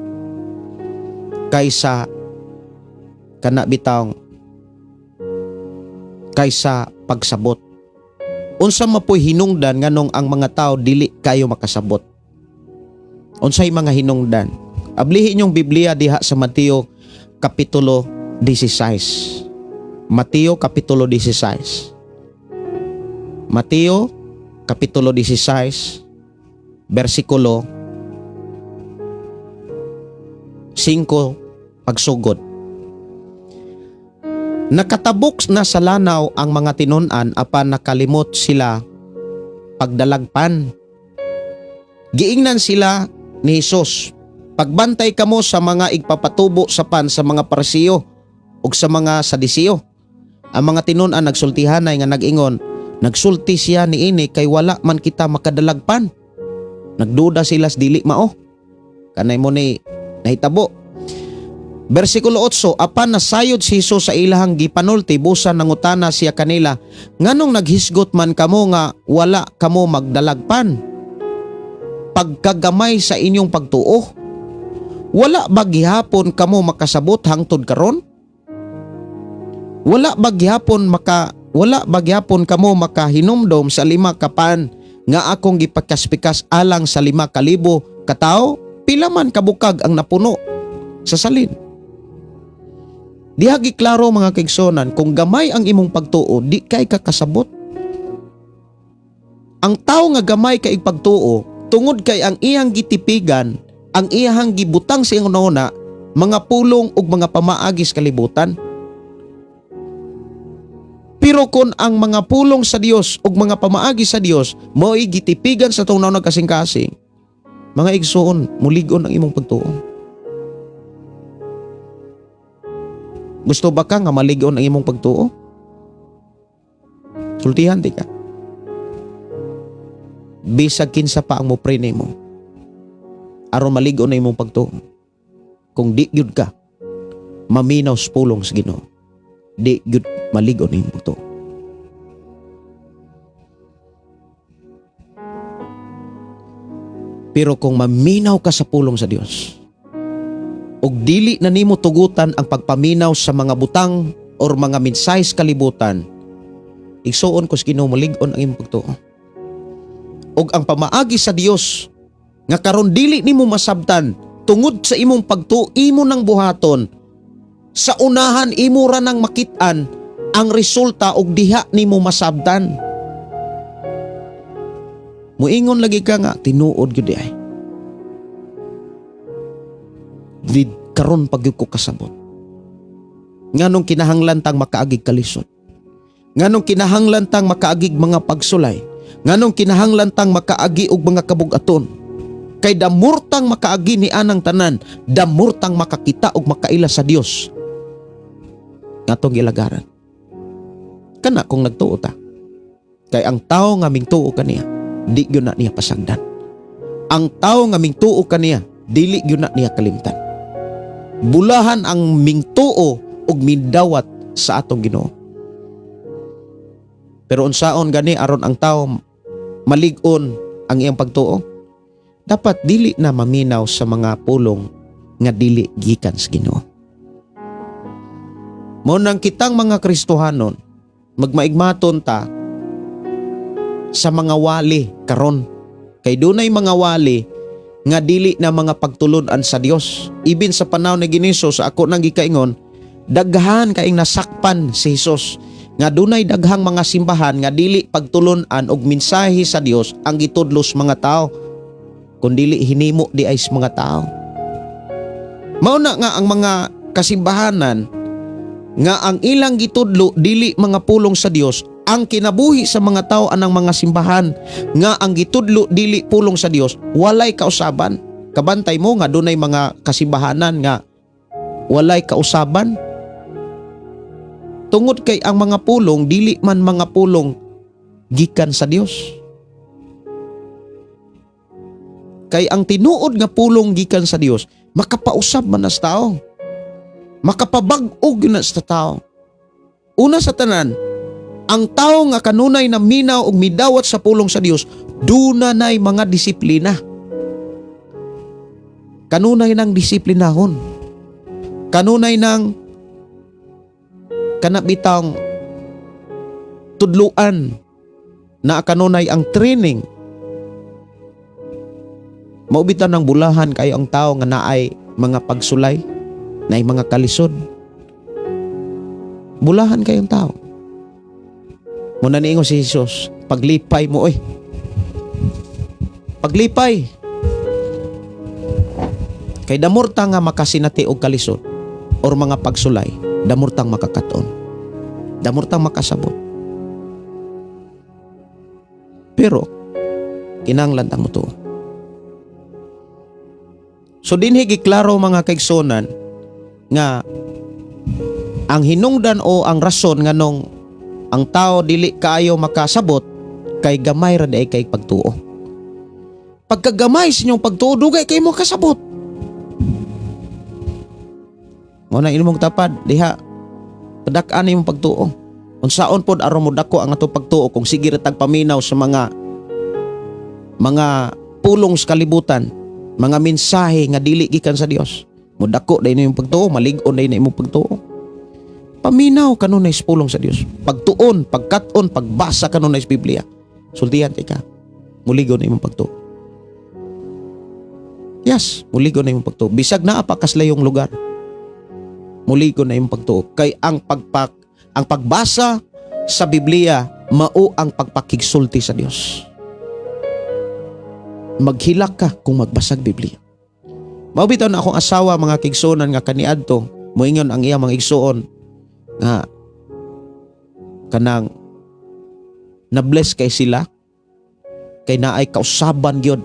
kaysa kana bitawng kaysa pagsabot. Unsa mapoy hinungdan nganong ang mga tao dili kayo makasabot? Unsay mga hinungdan? Ablihi inyong Biblia diha sa Mateo Kapitulo 16. Mateo Kapitulo 16. Mateo Kapitulo 16 versikulo 5 pagsugod. Nakatabok na sa lanaw ang mga tinun-an apan nakalimot sila pagdalagpan. Giingnan sila ni Hesus, "Pagbantay kamo sa mga igpapatubo sa pan sa mga Parisiyo ug sa mga Sadiseo." Ang mga tinun-an nagsultihanay nga nag-ingon, "Nagsulti siya niini kay wala man kita makadalagpan." Nagduda sila sa dili mao. Kanay mo ni nahitabo. Versikulo 8, apan nasayod si Jesus sa ilahang gipanulti, busa nangutana siya kanila, "Nganong naghisgot man kamo nga wala kamo magdalagpan? Pagkagamay sa inyong pagtuo. Wala ba gihapon kamo makasabot hangtod karon? Wala ba gihapon kamo makahinumdom sa 5 ka pan nga akong gipakaspikas alang sa 5,000 katawo? Pila man kabukag ang napuno sa salin?" Diha giklaro, mga kaigsuonan, kung gamay ang imong pagtuo, di kay kakasabot. Ang tao nga gamay kay pagtuo, tungod kay ang iyang gitipigan, ang iyang gibutang sa iyang una, mga pulong ug mga pamaagi sa kalibutan. Pero kung ang mga pulong sa Dios ug mga pamaagi sa Dios mo'y gitipigan sa atong naunang kasing-kasing, mga igsoon, mulig-on ang imong pagtuo. Gusto ba ka nga malig-on ang imong pagtuo? Sultihan di ka. Bisag kinsa pa ang mo-pray nimo aron malig-on ang imong pagtuo. Kung di gyud ka maminaw sa pulong sa Ginoo, di gyud malig-on ang imong pagtuo. Pero kung maminaw ka sa pulong sa Dios, ug dili na nimo tugutan ang pagpaminaw sa mga butang or mga mensahe sa kalibutan, igsuon ko sa Ginoo, malig-on ang imong pagtuo. Ug ang pamaagi sa Dios nga karon dili nimo masabtan tungod sa imong pagtuo imo nang buhaton, Sa unahan imo ra nang makit-an ang resulta og diha nimo masabtan. Muingon lagi ka nga tinuod gyud diay. Di karon pa gyud ko kasabot. Nganong kinahanglan tang makaagig kalisod? Nganong kinahanglan tang makaagig mga pagsulay? Nganong kinahanglan tang makaagi og mga kabugaton? Kay damurtang makaagi ni anang tanan, damurtang makakita og makaila sa Dios ngatong gilagaran. Kana kung nagtuo ta. Kay ang tao nga mingtuo kaniya, di gyud na niya pasagdan. Ang tao nga mingtuo kaniya, dili gyud na niya kalimtan. Bulahan ang mingtuo og mindawat sa atong Ginoo. Pero unsaon gani aron ang tao malig-on ang iyang pagtuo? Dapat dili na maminaw sa mga pulong nga dili gikan sa Ginoo. Mao nang kitang mga Kristohanon, magmaigmaton ta sa mga wali karon. Kay dunay mga wali nga dili na mga pagtulun-an sa Dios. Ibin sa panahon ni Giniso sa ako nang gikaingon, daghan kaing nasakpan si Hesus nga dunay daghang mga simbahan nga dili pagtulun-an og mensahe sa Dios ang gitudlos mga tao kun dili hinimo di ay sa mga tao. Mao na nga ang mga kasimbahanan nga ang ilang gitudlo dili mga pulong sa Dios, ang kinabuhi sa mga tao anang mga simbahan nga ang gitudlo dili pulong sa Dios, walay kausaban. Kabantay mo nga dunay mga kasimbahanan nga walay kausaban tungod kay ang mga pulong dili man mga pulong gikan sa Dios. Kay ang tinuod nga pulong gikan sa Dios makapausab man na sa tao, makapabag-og na sa tao. Una sa tanan, ang tao nga kanunay na minaw og midawat sa pulong sa Dios, duna nay mga disiplina. Kanunay ng disiplinahon. Kanunay ng kanabitang tudluan na kanunay ang training. Maubitan ng bulahan kayo ang tao nga naay mga pagsulay, naay mga kalisod. Bulahan kayong tao. Muna niingon si Jesus, paglipay mo oy. Paglipay. Kay damurta nga makasinati og kalisod or mga pagsulay, damurtang makakaton. Damurtang makasabot. Pero kinahanglan tang motuo. So dinhi giklaro mga kaigsunan nga ang hinungdan o ang rason nganong ang tao dili kaayo makasabot kay gamay ra diay kay pagtuo. Pagkagamay sa inyong pagtuo, dugay kay mo kasabot. Mao na imong tapad diha, padak-an imong pagtuo. Unsaon pod aron mo dako ang atong pagtuo kung sige ra tag paminaw sa mga pulong sa kalibutan, mga mensahe nga dili gikan sa Dios? Modako dai imong pagtuo, malig-on dai imong pagtuo. Paminaw kanunay sa pulong sa Dios. Pagtuon, pagkat-on, pagbasa kanunay sa Biblia. Sultihan ka. Muligon na imong pagtuo. Yes, muligon na imong pagtuo. Bisag naa pa kaslayong lugar, muligon na imong pagtuo. Kay ang pagbasa sa Biblia mao ang pagpakigsulti sa Dios. Maghilak ka kung magbasag Biblia. Mao bitaw na akong asawa, mga kigsunan, nga kaniadto moingon ang iyang mga igsuon nga kanang na-bless kay sila kay naay kausaban gyud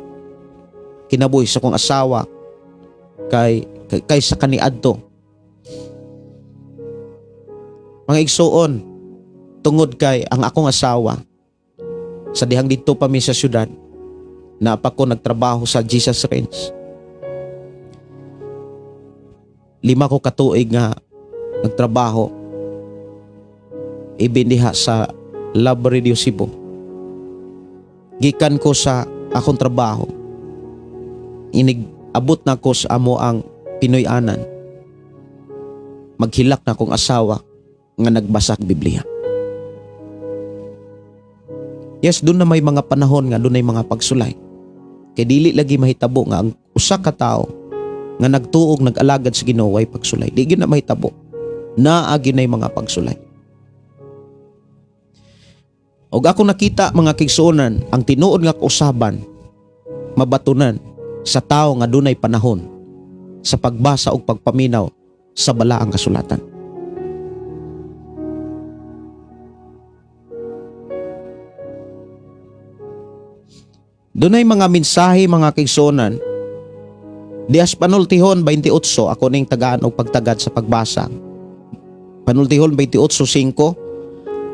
kinabuhi sa akong asawa kay sa kaniadto. Mga igsuon, tungod kay ang akong asawa sa dihang didto pa mi sa syudad, naa pa ko nagtrabaho sa Jesus Range. 5 ko katuig nga nagtrabaho ibin diha sa Love Radio Cebu. Gikan ko sa akong trabaho, inig abot na ko sa amo ang Pinoy-anan, maghilak na akong asawa nga nagbasak Biblia. Yes, doon na may mga panahon nga doon ay mga pagsulay. Kay dili lagi mahitabo nga ang usa ka tawo nga nagtuog nag-alagad sa Ginoo ay pagsulay. Di gyud na mahitabo. Naa gyud mga pagsulay. Og ako nakita, mga kaigsuonan, ang tinuod nga kausaban mabatunan sa tao nga dunay panahon sa pagbasa og pagpaminaw sa balaang kasulatan. Dunay mga mensahe, mga kaigsuonan. Dias Panultihon 28, ako ning tagaan og pagtagad sa pagbasa. Panultihon 28:5,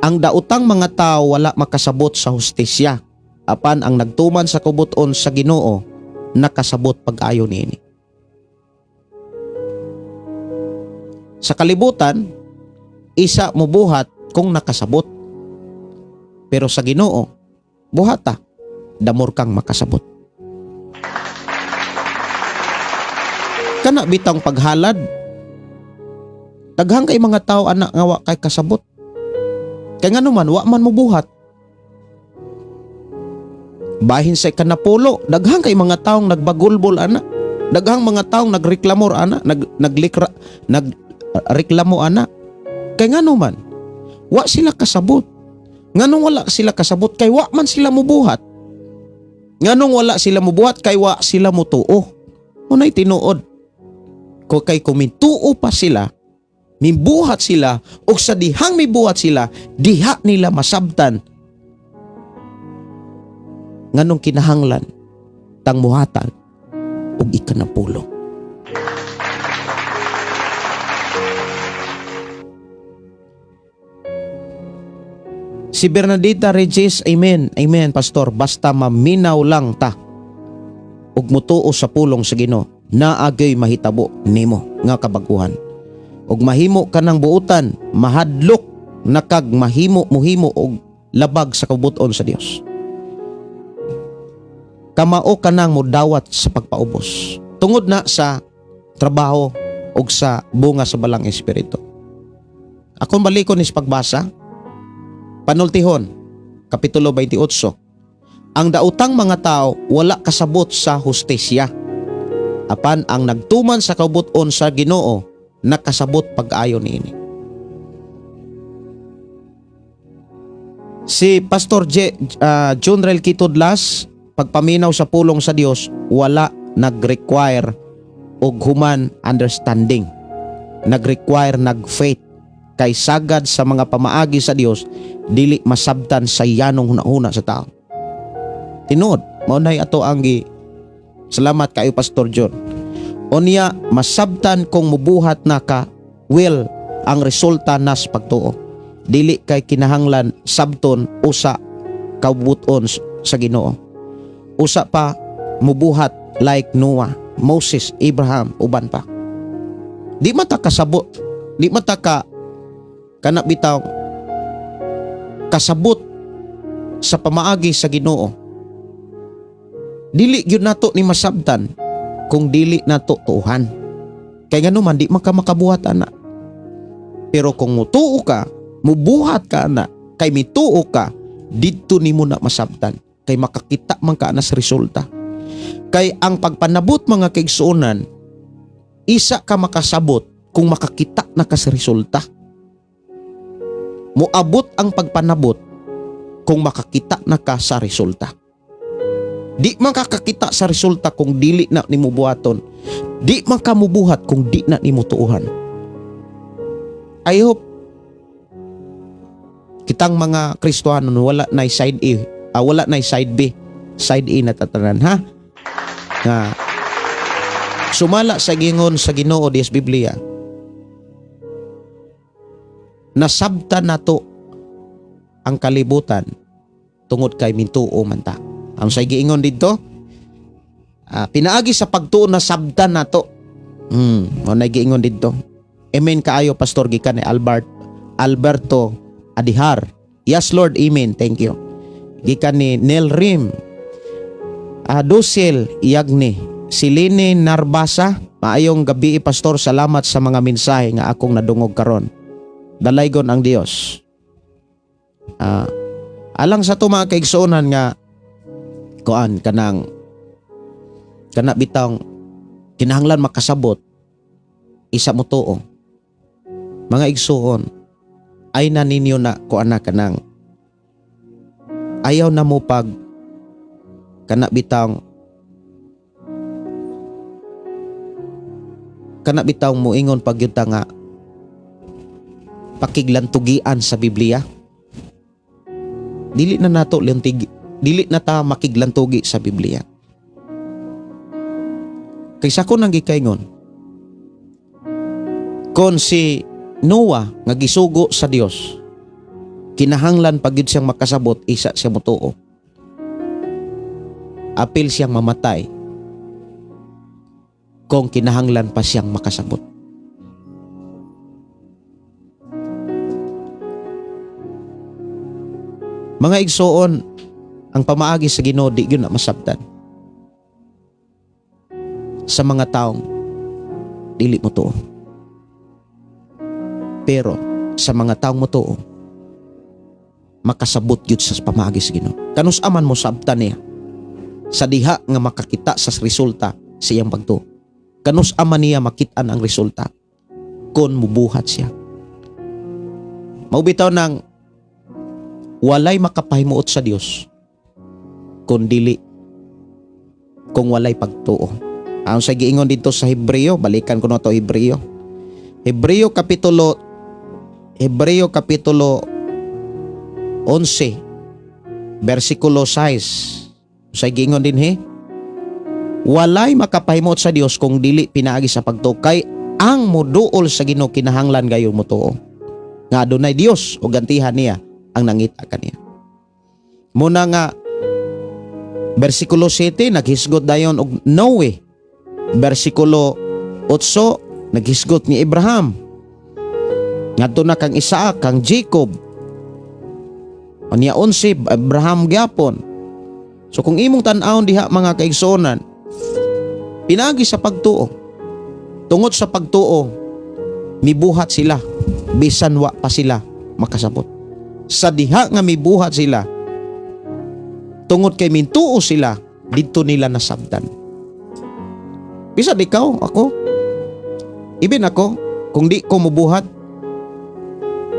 "Ang daotang mga tao wala makasabot sa hustisya, apan ang nagtuman sa kabubut-on sa Ginoo nakasabot pag-ayo niini." Sa kalibutan, isa mobuhat kung nakasabot. Pero sa Ginoo, buhata, damor kang makasabot. Kana bitang paghalad, daghan kay mga tao ana nga wa kay kasabot. Kay ngano man wa man mobuhat. Bahin sa ikanapulo, daghan kay mga taong nagbagulbol ana. Daghang mga taong nagreklamor ana, nag naglikra, nagreklamo ana. Kay ngano man wa sila kasabot. Nganong wala sila kasabot? Kay wa man sila mubuhat. Nganong wala sila mubuhat? Kay wa sila mutuo. Unay tinuod. Ko kay kumituo pa sila, mibuhat sila, o sa dihang mibuhat sila, diha nila masabtan nganong kinahanglan tang muhatag og ikanapulo. Si Bernadita Regis, "Amen, amen, Pastor, basta maminaw lang ta ug mutuo sa pulong sa Ginoo, naagay mahitabo nimo nga kabaguhan. Ug mahimo ka ng buutan, mahadlok na kag mahimo muhimo og labag sa kabubut-on sa Dios. Kamao ka nang mudawat sa pagpaubos." Tungod na sa trabaho ug sa bunga sa Balaang Espiritu. Akong balikon is pagbasa, Panultihon, Kapitulo 28. "Ang daotang mga tao wala kasabot sa hustisya. Apan ang nagtuman sa kabubut-on sa Ginoo nakasabot pag-ayo niini." Si Pastor Junrel Kitudlas, "Pagpaminaw sa pulong sa Dios wala nag-require og human understanding. Nag-require nag faith kay sagad sa mga pamaagi sa Dios dili masabtan sa yanong hunahuna sa tao." Tinuod, mao nay ato ang gi. Salamat kayo, Pastor John. Unya masabtan kung mubuhat na ka will ang resulta nas pagtuo. Dili kay kinahanglan sabton usa kabuton sa Ginoo. Usa pa mubuhat like Noah, Moses, Abraham, uban pa. Di man ta kasabot, di man ta ka kana bitaw kasabot sa pamaagi sa Ginoo. Dili gyud nato ni masabtan kung dili nato tuuhan. Kay ngano man di man ka makabuhat ana. Pero kung mutuo ka, mubuhat ka ana, kay mituo ka, didto nimo na masabtan kay makakita man ka ana sa resulta. Kay ang pagpanabot, mga kaigsuonan, isa ka makasabot kung makakita na ka sa resulta. Moabot ang pagpanabot kung makakita na ka sa resulta. Di man ka kakita sa resulta kung dili na nimo buhaton. Di man ka mubuhat kung di na nimo tuuhan. I hope kitang mga Kristohanon wala na side A, wala na side B, side A na tatanan, ha. Nga sumala sa gingon sa Ginoo dias Biblia, nasabtan nato ang kalibutan tungod kay mintuo man ta. Ang say giingon didto, pinaagi sa pagtuo nasabtan nato. Mo na giingon didto. "Amen kaayo, Pastor," gikan ni Alberto Adihar. "Yes Lord, amen. Thank you." Gikan ni Neil Rim. Dusil Yagni. Silini Narbasa, "Maayong gabi, Pastor, salamat sa mga mensahe nga akong nadungog karon. Dalaygon ang Dios." Alang sa to, mga kaigsuonan, nga kuan kanang kana bitang kinahanglan makasabot isa mo tuo. Mga igsuon, ay na ninyo na ko anak kanang ayaw na mo pag kana bitawng moingon pag yun ta nga pakiglantugian sa Biblia. Dili na nato lantigi, dili na ta makiglantugi sa Biblia. Kaysa ko nang gikaingon, kon si Noah nga gisugo sa Dios, kinahanglan pag yun siyang makasabot, isa siya motuo. Apil siyang mamatay kung kinahanglan pa siyang makasabot. Mga igsoon, ang pamaagi sa Ginoo di gyud na masabtan sa mga taong dili mo tuo. Pero sa mga taong mo tuo, makasabot gyud sa pamaagi sa Ginoo. Kanus-a man mo sabtan niya sa diha nga makakita sa resulta sa iyang pagtuo. Kanus-a man niya makit-an ang resulta kung mubuhat siya. Mao bitaw nang walay makapahimuot sa Dios kung dili kung walay pagtuo. Ang sa giingon dito sa Hebreo, balikan ko na to Hebreo. Hebreo kapitulo 11 versikulo 6. Sa giingon dinhi, walay makapahimuot sa Dios kung dili pinaagi sa pagtuo, kay ang muduol sa Ginoo kinahanglan gayon motuo nga adunay Dios o gantihan niya ang nangita kaniya. Muna nga versikulo 7, naghisgot dayon og Noe. Versikulo 8, naghisgot ni Abraham. Ngadto na kang Isaac, kang Jacob. Unya 11, Abraham gyapon. So kung imong tan-awon diha, mga kaigsuonan, pinagi sa pagtuo. Tungod sa pagtuo, mibuhat sila bisan wa pa sila makasabot. Sa diha nga mibuhat sila, tungod kay mintuo sila, didto nila nasabtan. Bisan ikaw, ako, ibin ako, kung di ko mubuhat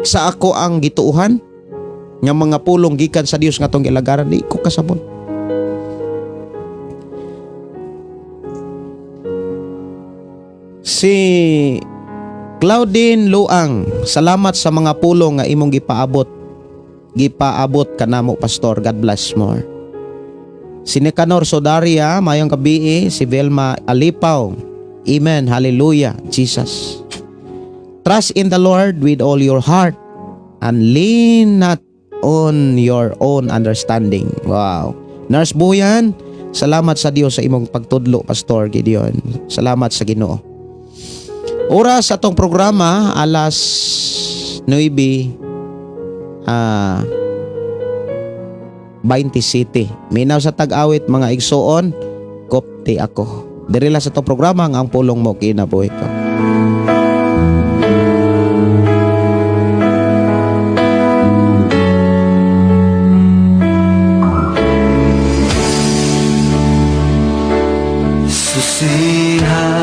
sa ako ang gituuhan nga mga pulong gikan sa Dios nga atong gilagaran, di ko kasabot. Si Claudine Luang, salamat sa mga pulong nga imong gipaabot kanamo, Pastor. God bless more. Si Nicanor Sodaria, mayong gabii. Si Velma Alipaw, amen, hallelujah, Jesus. Trust in the Lord with all your heart and lean not on your own understanding. Wow. Nurse Buyan, salamat sa Dios sa imong pagtudlo, Pastor Gideon. Salamat sa Ginoo. Oras sa atong programa, alas 9 27. Minaw sa tag-awit, mga igsoon, kopti ako. Diri lang sa atong programa ang pulong mo kinabuhi ko. Susihan.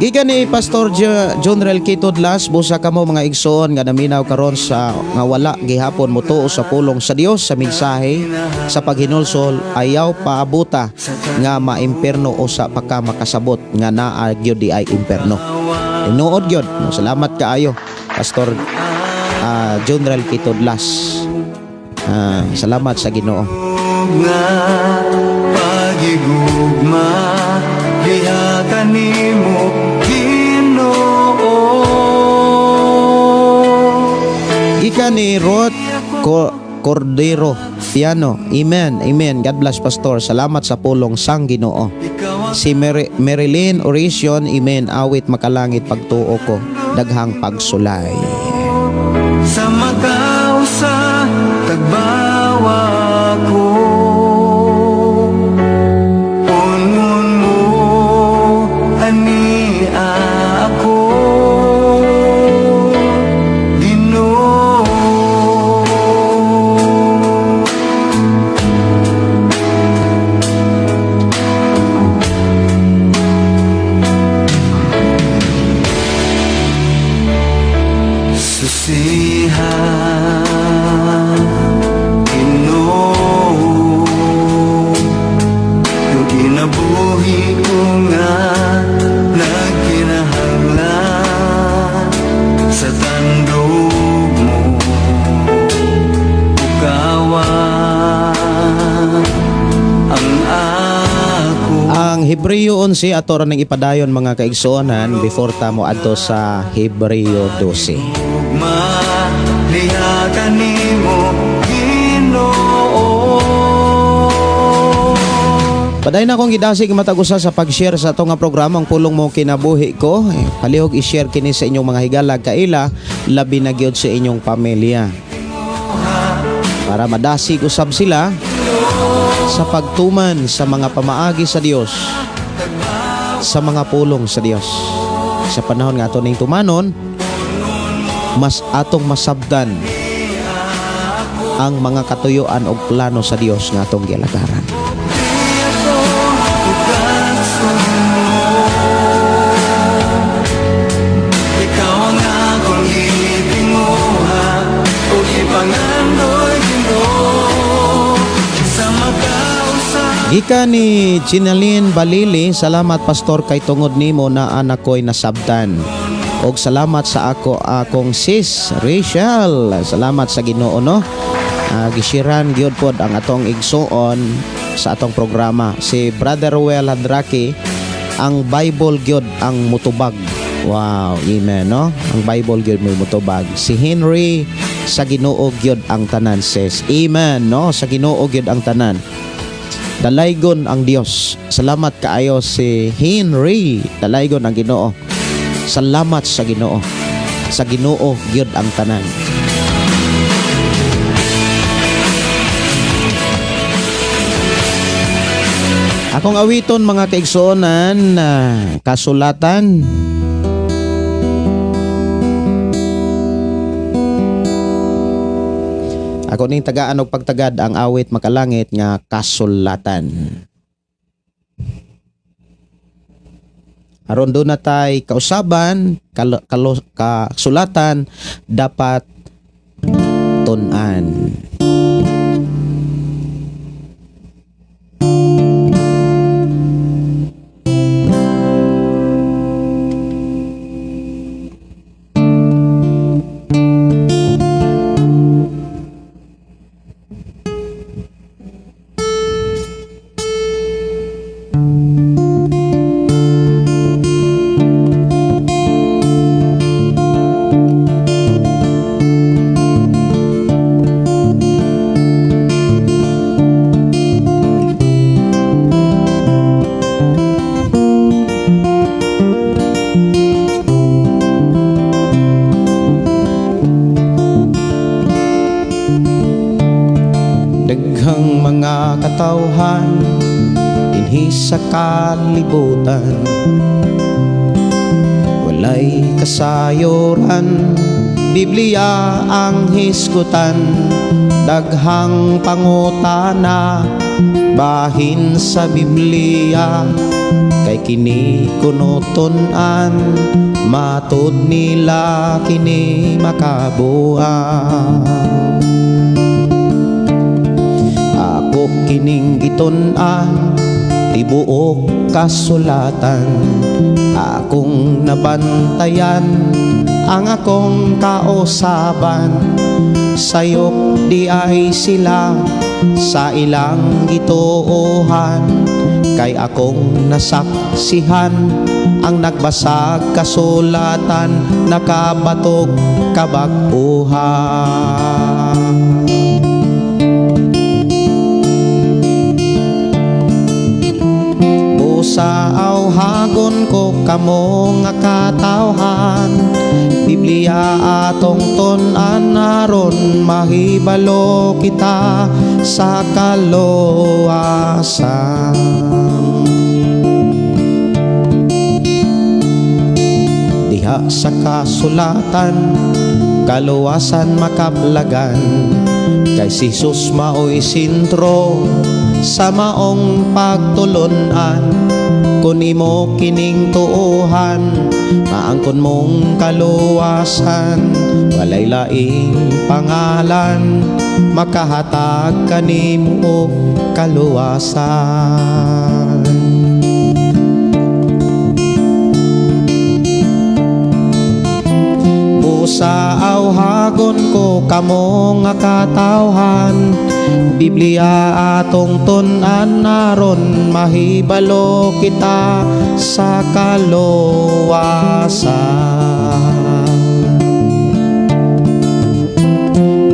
Gikan ni Pastor John Rel Kitodlas, busa kamo mga igsoon nga naminaw karon sa nga wala gihapon motuo sa pulong sa Dios sa mensahe sa paghinulsol, ayaw paabuta nga maimperno o sa pagka makasabot nga naa gyud di ay imperno. Tinuod gyud. No, salamat kaayo, Pastor John Rel Kitodlas. Salamat sa Ginoo. Nga pagigugma diha kanimo, Ginoo. Gikan ni Ruth Cordero Piano. Amen. Amen. God bless, Pastor. Salamat sa pulong sang Ginoo. Ikaw ang Si Marilyn Oration, amen. Awit makalangit pagtuo ko. Daghang pagsulay. Sa makausa tagbawa ko. Pungon mo ani ako, Ginoo. 11 ato ra ning ipadayon, mga kaigsuonan, before ta mo adto sa Hebreo 12. Liha kanimo, Ginoo. Padayon na akong gidasig matag usa sa pag-share sa ato nga programa, Ang Pulong Mo Kinabuhi Ko. Eh, palihog i-share kini sa inyong mga higala, kaila, labi na gyud sa inyong pamilya. Para madasig usab sila sa pagtuman sa mga pamaagi sa Dios, sa mga pulong sa Dios. Sa panahon nga ato ning tumanon, mas atong masabdan ang mga katuyuan og plano sa Dios nga atong gialagaran. Ikaw ang akong gitinguha ug ipangandoy, Ginoo, sa makausa. Gikan ni Ginaline Balili, "Salamat, Pastor, kay tungod nimo na anak ko'y nasabtan. Og salamat sa akong sis Rachel." Salamat sa Ginoo, no. Gishiran gyud pod ang atong igsuon sa atong programa. Si Brother Ruel Hadraki, "Ang Bible gyud ang mutubag." Wow, amen, no? Ang Bible gyud may mutubag. Si Henry, "Sa Ginoo gyud ang tanan, sis." Amen, no? Sa Ginoo gyud ang tanan. Dalaygon ang Dios. Salamat kaayo si Henry. Dalaygon ang Ginoo. Salamat sa Ginoo. Sa Ginoo gyud ang tanan. Akong awiton, mga kaigsuonan, kasulatan. Ako ning tagaan og pagtagad ang awit makalangit nga Kasulatan. Aron duna tay kausaban, kasulatan dapat tun-an. Daghang mga katawhan dinhi sa kalibutan, walay kasayuran, Biblia ang hisgutan. Daghang pangutana bahin sa Biblia, kay kini kuno tun-an, matud nila kini makabuang. Ako kining gitun-an, tibuok kasulatan. Akong nabantayan ang akong kausaban. Sayop di ay sila sa ilang gituohan, kay akong nasaksihan ang nagbasag kasulatan nakabatog kabag-uhan. Busa awhagon ko kamo nga katawhan, Biblia atong tun-an aron mahibalo kita sa kaluwasan. Diha sa kasulatan, kaluwasan makaplagan, kay si Jesus mao'y sentro sa maong pagtulunan. Kung imo kining tuohan, maangkon mong kaluwasan. Walay laing pangalan makahatag kanimo og kaluwasan. Busa awhagon Awhagon ko kamo nga katawhan, Biblia atong tun-an aron mahibalo kita sa kaluwasan.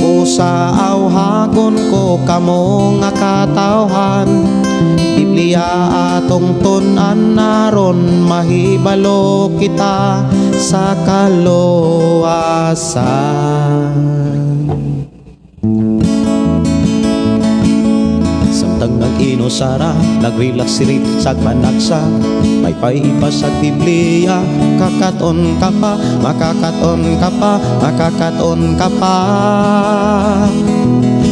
Busa awhagon ko kamo nga katawhan, Biblia atong tun-an aron mahibalo kita sa kaluwasan. Samtang nag-inusara, nagrelax si Rit managsa. May paipa sa Biblia, kakaton ka pa, makakaton ka pa, makakaton ka pa.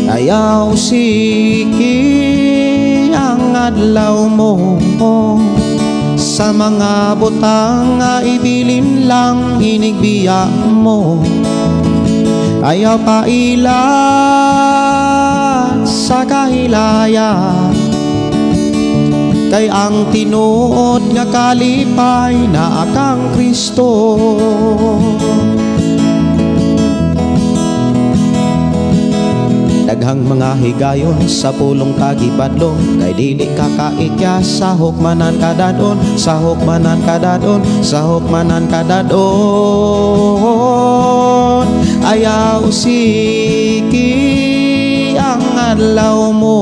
Ayaw siki ang adlaw mo sa mga butang nga ibilin lang inigbiya mo. Ayaw pailat sa kahilaya, kay ang tinuod nga kalipay naa kang Kristo. Daghang mga higayon sa pulong kagibadlong, kay dili ka kaikya sa hukmanan kadadon, sa hukmanan kadadon, sa hukmanan kadadon. Ayaw siki ang adlaw mo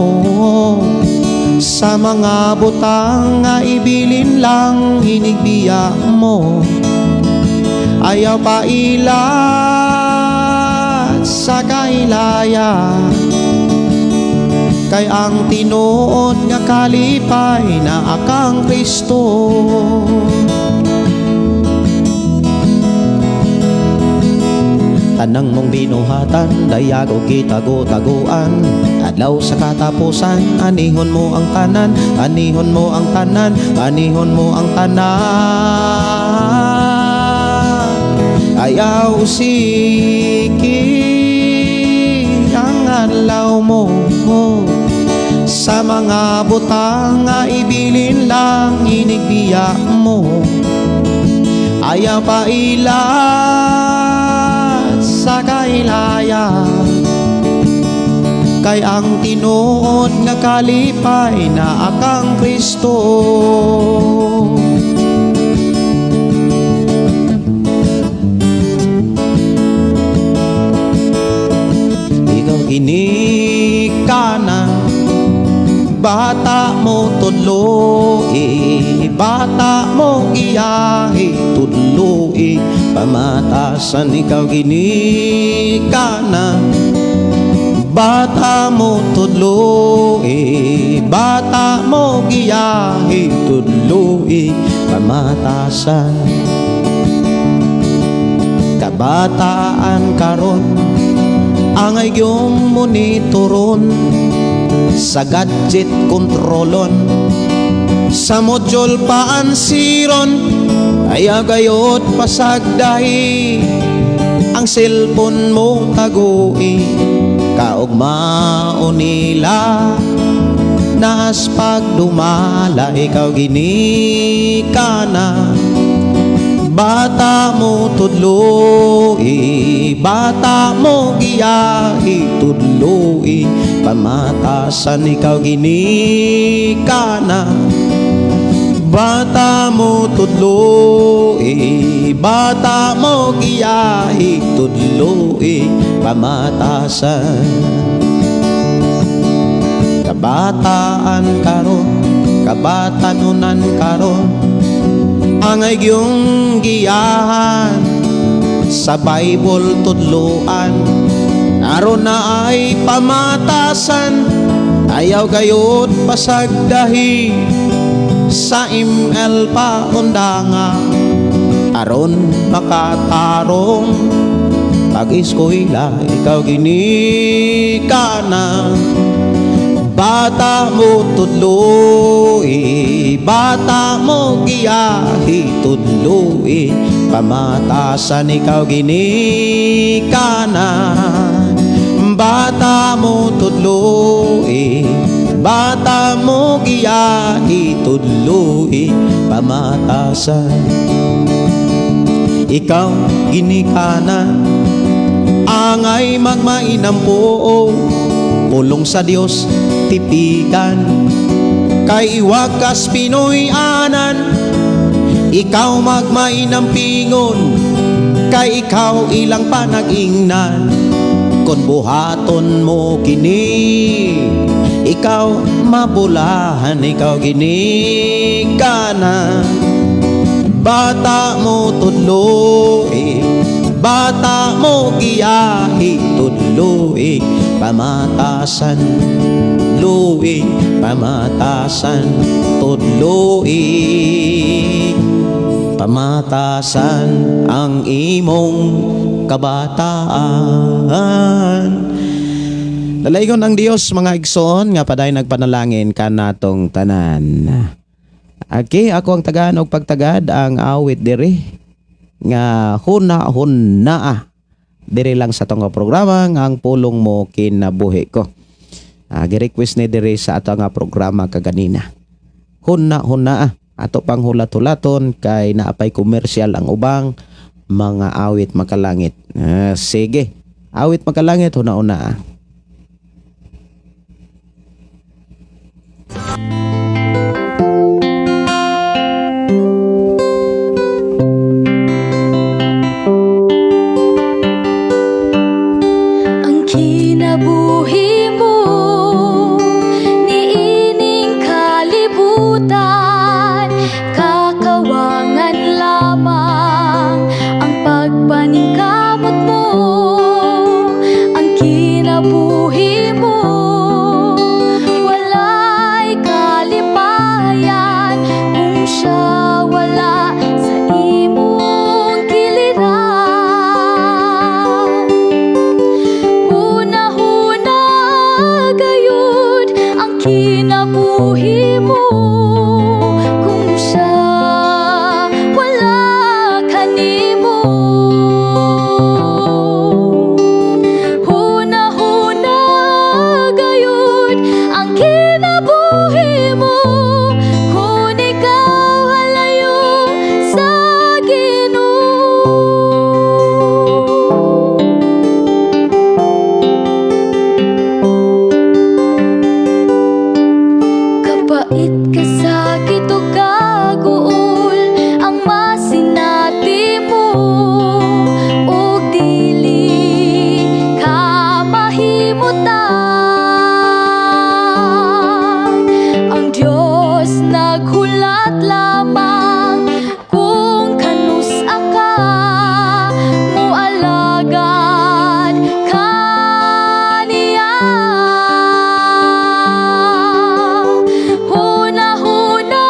sa mga butang nga ibilin lang inigbiya mo. Ayaw pailat sa kahilaya, kay ang tinuod nga kalipay naa kang Kristo. Tanang mong binuhatan, dayag og gitago-taguan. Adlaw sa katapusan, anihon mo ang tanan, anihon mo ang tanan, anihon mo ang tanan. Ayaw siki ang adlaw mo sa mga butang nga ibilin lang inigbiya mo. Ayaw pailat sa kahilaya, kay ang tinuod nga kalipay naa kang Kristo. Ikaw ginikanan, bata mo tudloi, bata mo giyahi tudloi, pamatasan. Ikaw ginikanan, bata mo tudloi, bata mo giyahi tudloi, pamatasan. Kabataan karon angay gyung monitoron, sa gadget kontrolon, sa module paansiron. Ayaw gayot pasagdahi ang cellphone mo tagui, kaugmao nila naas pagdumala. Ikaw ginikana, bata mo tudloi, bata mo giyahi tudloi, pamatasan. Ikaw ginikana, bata mo tudloi, bata mo giyahi tudloi, pamatasan. Kabataan karon, kabatanunan karon, angay gyung giyahan sa Bible tudloan, aron na ay pamatasan. Ayaw gayod pasagdahi sa ML pa undanga, aron makatarong pag-eskwela. Ikaw ginikana, bata mo tudloi, bata mo giyahi tudloi, pamatasan. Ikaw ginikana, bata mo tudloi, bata mo giyahi tudloi, pamatasan. Ikaw ginikana, Angay magmainang puong, pulong sa Dios tipikan, kay wakas Pinoy anan. Ikaw magmainang pingon, kay ikaw ilang panag-ingnan. Kung buhaton mo kini, ikaw mabulahan, ikaw ginikanan. Bata mo tudloi, bata mo giyahi, tudloi pamatasan, lui pamatasan, tudloi pamatasan ang imong kabataan. Dalaygon ang Dios, mga igsoon, nga paday nagpanalangin kanatong tanan. Okay, ako ang tagaan og pagtagad ang awit diri nga Huna Hunaa. Diri lang sa atong programa nga Ang Pulong Mo Kinabuhi Ko. Gi-request ni diri sa ato nga programa kaganina. Huna Hunaa. Ato pang hulat-hulaton kay naapay komersyal ang ubang mga awit makalangit. Sige. Awit makalangit, Huna Hunaa. Ang kinabuhi mo niining kalibutan, kakawangan lamang ang pagpaningkamot mo. Ang kinabuhi mo, walay kalipayan kung siya wala sa imong kiliran. Huna-huna gayud ang kinabuhi mo kung siya wala kanimo. Huna-huna gayud ang kinabuhi mo kung ikaw halayo sa Ginoo. Kapait, kasakit o kaguol ang masinati mo ug dili ka mahimutang. Ang Diyos naghulat lamang kung kanus-a ka mualagad kaniya. Huna-huna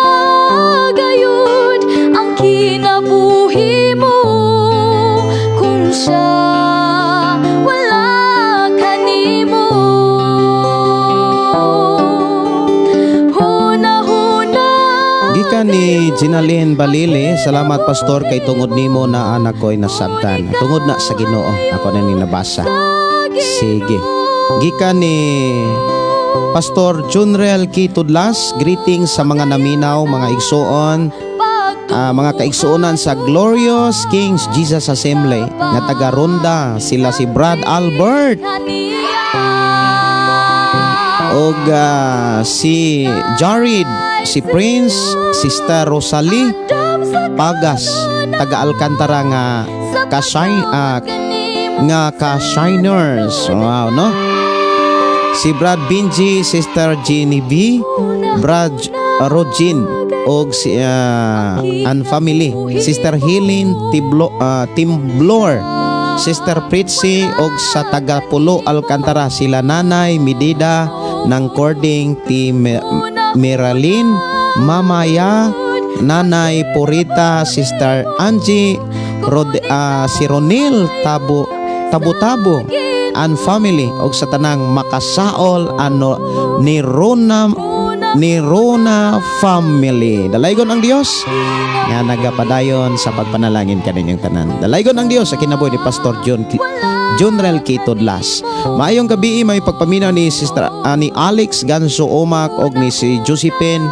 gayud ang kinabuhi mo kung siya wala kanimo. Huna-huna Gikan ni Ginalyn Balili, "Salamat, Pastor, kay tungod nimo na anak ko'y nasabtan." Tungod na sa Ginoo, ako na ni nabasa. Sige. Gikan ni Pastor Junrel Kitudlas, "Greetings sa mga naminaw, mga igsuon, mga kaigsuonan sa Glorious Kings Jesus Assembly nga taga Ronda, sila si Brad Albert og si Jared, si Prince, Sister Rosalie Pagas, taga Alcantara nga ka-shiners." Wow, no? Si Brad Benji, Sister Jenny B, Brad Rogin og si and family, Sister Helen Tiblo, Timblor, Sister Pritzy og sa taga Pulo Alcantara sila Nanay Medida ng Cording T Meralin, Mamaya, Nanay Purita, Sister Angie Rod, si Ronil Tabo Tabo-Tabo and family og sa tanang makasaol ano ni Rona family. Dalaygon ang Dios nga nagapadayon sa pagpanalangin kaninyong tanan. Dalaygon ang Dios sa kinabuhi ni Pastor John Rel Kitodlas. Maayong gabi, may pagpaminaw ni Sister ni Alex Ganso Omak og ni si Josephine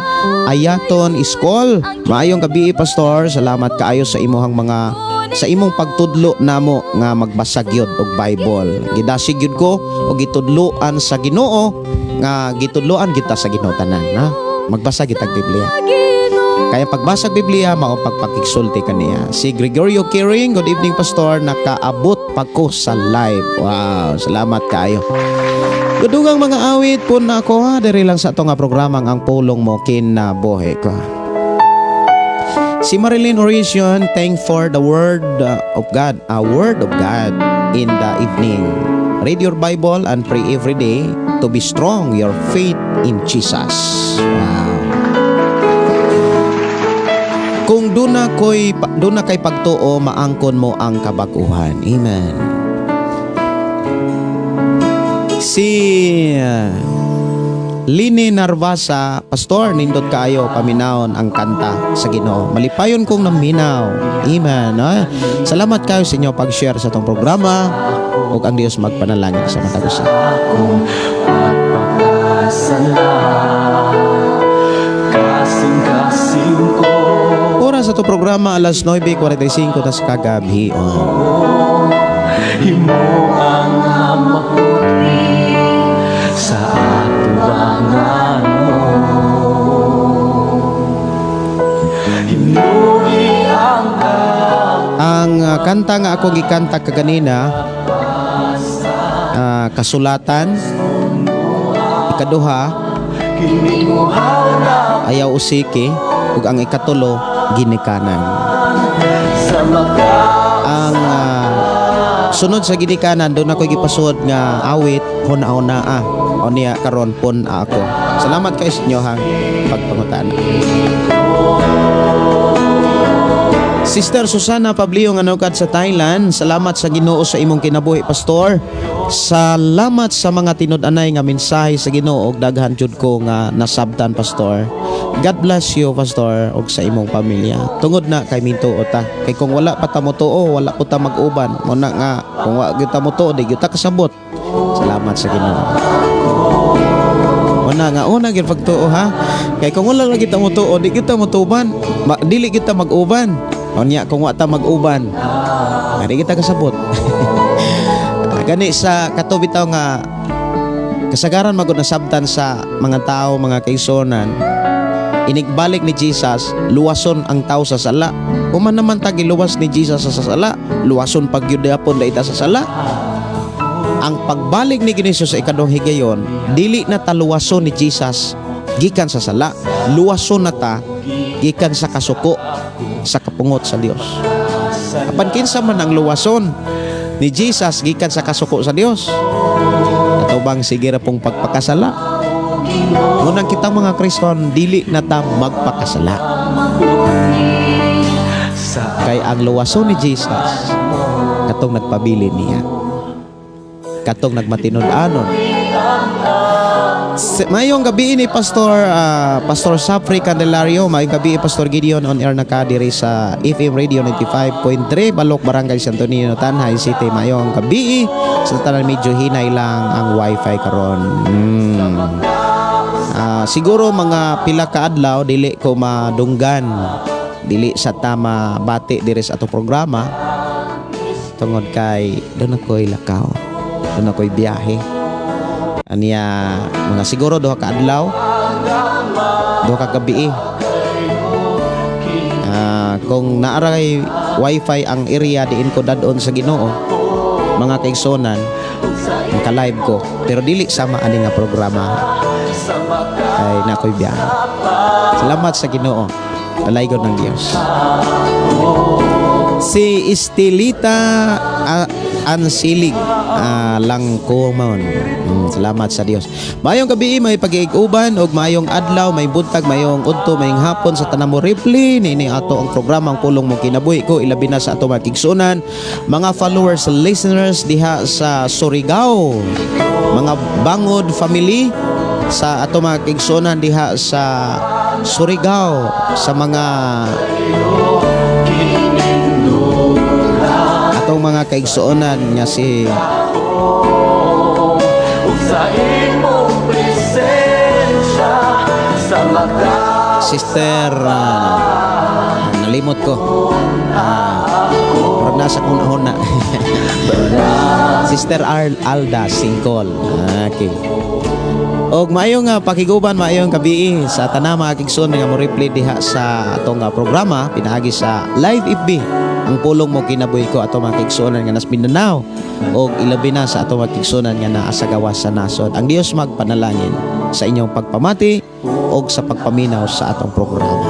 Ayaton Iskol. "Maayong gabi, Pastor, salamat kaayo sa imuhang mga Sa imong pagtudlo namo nga magbasa gyud og Bible. Gidasig gyud ko og gitudloan sa Ginoo nga gitudloan kita sa Ginoo tanan, ha. Magbasa kitag Biblia. Kaya pagbasa og Biblia mao pagpakigsulti kaniya. Si Gregorio Kiring, "Good evening, Pastor, nakaabot pa ko sa live." Wow, salamat kaayo. Gudugang mga awit po na ako ha, diri lang sa ato nga programa ang Pulong Mo Kinabuhi Ko. Si Marilyn Orision, "Thank for the word of God, a word of God in the evening. Read your Bible and pray every day to be strong your faith in Jesus." Wow. Kung duna kay pagtuo, maangkon mo ang kabaguhan. Amen. Si Lini Narvasa, "Pastor, nindot kaayo paminawon ang kanta sa Ginoo. Malipayon kong naminaw." Amen. Ah, salamat kayo sa inyo pag-share sa atong programa ug ang Dios magpanalangin sa matag usa. Akong pagpakasala. Kasing-kasing ko. Oras sa atong programa, alas 9:45 tas kagabi. Oh. Himo ang maputi sa atubangan mo. Hinui ang Ang kanta nga ako gikanta kaganina, Kasulatan, ikaduha Ayaw Usiki, ug ang ikatulo Ginikanan. Sa maka Ang sunod sa Ginikanan, doon ako gipasuod nga awit, Huna-huna ah. O niya karon pun ako. Salamat kay sa inyo hang pagpangutana. Sister Susana Pablio nga nukad sa Thailand, "Salamat sa Ginoo sa imong kinabuhi, Pastor. Salamat sa mga tinud-anay nga mensahe sa Ginoo ug daghan jud ko nga nasabtan, Pastor. God bless you, Pastor, ug sa imong pamilya." Tungod na kay mintuo ta. Kay kung wala pa ta motuo, wala po ta mag-uban. Mo na nga kung wa gyud ta motuo, di gyud ta kasabot. Salamat sa Ginoo. Una nga una gyud pagtuo ha. Kay kung wala lagi ta motuo, di kita motuban. Dili kita mag-uban. Unya kung wa ta mag-uban, di kita kasabot. Gani sa kato bitaw nga kasagaran magud nasabtan sa mga tao, mga kaigsuonan, inigbalik ni Jesus, luwason ang tao sa sala. Human naman ta giluwas ni Jesus sa sala, luwason pag gyud hapon ta sa sala. Ang pagbalik ni Ginoo sa ikaduhang higayon, dili na ta luwason ni Jesus gikan sa sala, luwason na ta gikan sa kasuko, sa kapungot sa Dios. Apan kinsa man ang luwason ni Jesus gikan sa kasuko sa Dios? Ato bang sige ra pong pagpakasala? Ngunang kitang mga Kriston, dili na ta magpakasala. Kay ang luwason ni Jesus, katong nagpabili niya. Katong nagmatinud-anon. Mayong gabi ni Pastor Safri Candelario, mayong gabi, Pastor Gideon, on air na ka diri sa FM Radio 95.3, Balok, Barangay Santo Niño, Tanjay City. Mayong gabi sa tanan, medyo hinay lang ang wifi karon. Siguro mga pila ka adlaw dili ko madunggan. Dili sa tama bati diri sa ato programa tungod kay doon ako'y lakaw. Doon ako'y biyahe. Aniya mga siguro 2 ka adlaw, 2 ka gabi. Kung naaray wifi ang area diin ko dadon sa Ginoo, mga kaigsuonan, maka-live ko. Pero dili sama ani nga programa kay na ako'y biyahe. Salamat sa Ginoo. Dalaygon ng Dios. Si Estelita Ansilig Langkumon. Salamat sa Dios. Mayong gabi, may pag-iuban og mayong adlaw, may buntag, mayong udto, mayong hapon sa tanan mo reply niini ato ang programa ang Pulong Mo Kinabuhi Ko, ilabi na sa ato mga kigsunan, mga followers, listeners diha sa Surigao, mga Bangod family, sa ato mga kigsunan diha sa Surigao, sa mga atong mga kaigsuonan nga si Ug sa imong presensya sa maka Sister, nalimot ko. nasa kuna-huna. Sister Alda Singkol. Okay. Og maayong pakiguban, maayong gabii sa tanang mga kaigsoon nga mo reply diha sa atong programa pinaagi sa Live FB. Ang Pulong Mo Kinabuhi Ko, ato mga kaigsuonan nga nas Mindanao og ilabi na sa ato mga kaigsuonan nga naa sa gawas sa nasod. Ang Dios magpanalangin sa inyong pagpamati og sa pagpaminaw sa atong programa.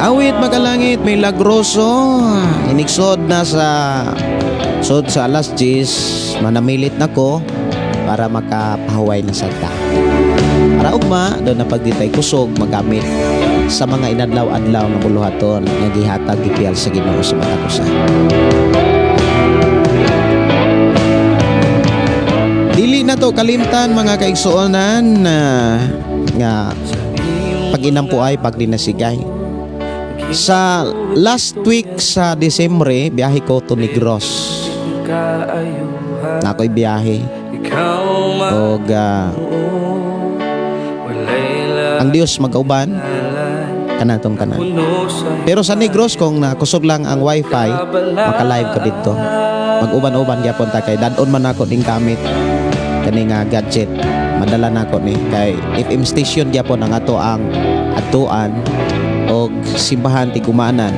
Awit magalangit, milagroso. Inigsod na sa sod sa alas 10, manamilit na ko para makapahuway na sa ta. Para ugma, doon na pagditay kusog magamit sa mga inadlaw-adlaw nga buluhaton nga gihatag gipiyal sa Ginoo sa mga usa. Dili na to kalimtan, mga kaigsuonan, nga pag-inampo ay pagdinasigay. Sa last week sa Disyembre, biyahe ko to Negros. Na ako'y biyahe. Og ang Dios magauban kanatong tanan. Pero sa Negros, kung nakusog lang ang wifi, maka-live ko dito. Mag-uban-uban gyapon ta kay dadon man ako ning gamit kani nga gadget. Madala nako ni kay FM station gyapon ang ato ang adtuan og simbahan tigumanan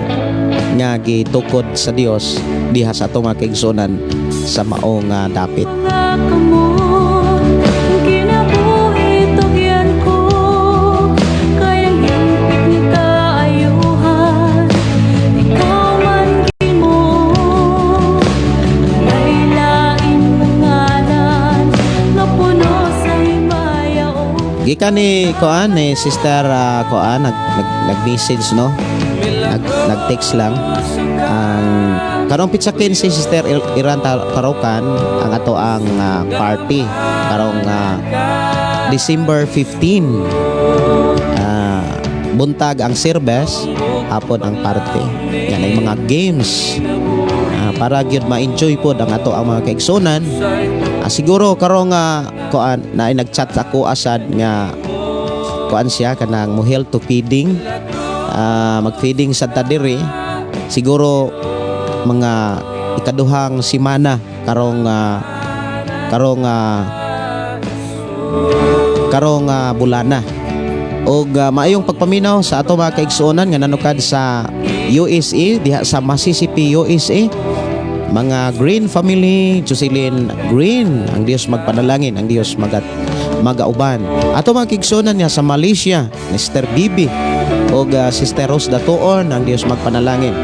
nga gitukod sa Dios diha sa atong mga kaigsuonan sa maong dapit. Mga kamot, kinabuhi tugyan ko, kay ang hingpit ni kaayuhan, ikaw man Ginoo, may lain nga ngalan, nga puno sa himaya o Gikan ni kuan ni Sister kuan nag nag-message, no. Nag-text lang ang karong petsa 15, Sister Iran Tarukan, ang ato ang party karong December 15. Buntag ang service, hapon ang party. Yan ay mga games para gyud ma-enjoy pod ang ato ang mga kaigsunan. Siguro karong kuan na ay nag-chat ako asad nga kuan siya kanang muhel to feeding, mag-feeding sa tadiri siguro mga ikaduhang simana karong bulana. Og maayong pagpaminaw sa ato mga kaigsuonan nga nanukad sa USA, diha sa Mississippi, USA, mga Green family, Jocelyn Green. Ang Dios magpanalangin, ang Dios magauban. Ato mga kaigsuonan niya sa Malaysia, Mr. Bibi og Sister Rose Datuon, ang Dios magpanalangin.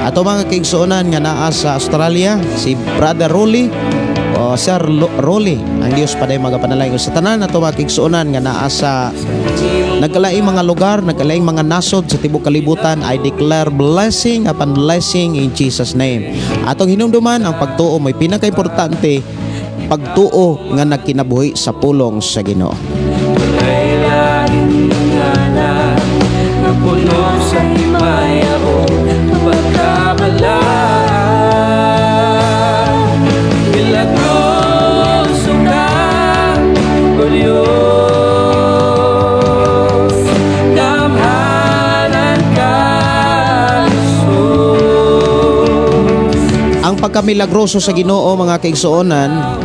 Ato mga kaigsuonan nga naa sa Australia, si Brother Rolly o Sir Rolly, ang Dios paday magapanalangin. Sa tanan ato mga kaigsuonan nga naa sa nagkalaing mga lugar, nagkalaing mga nasod sa tibok kalibutan, I declare blessing upon blessing in Jesus' name. Atong hinumduman ang pagtuo may pinakaimportante, pagtuo nga nagkinabuhi sa pulong sa Ginoo. Lain ngalan nga puno sa himaya o pagkabalaan. Milagroso ka, O Diyos. Gamhanan ka, Jesus. Ang pagkamilagroso sa Ginoo, mga kaigsuonan,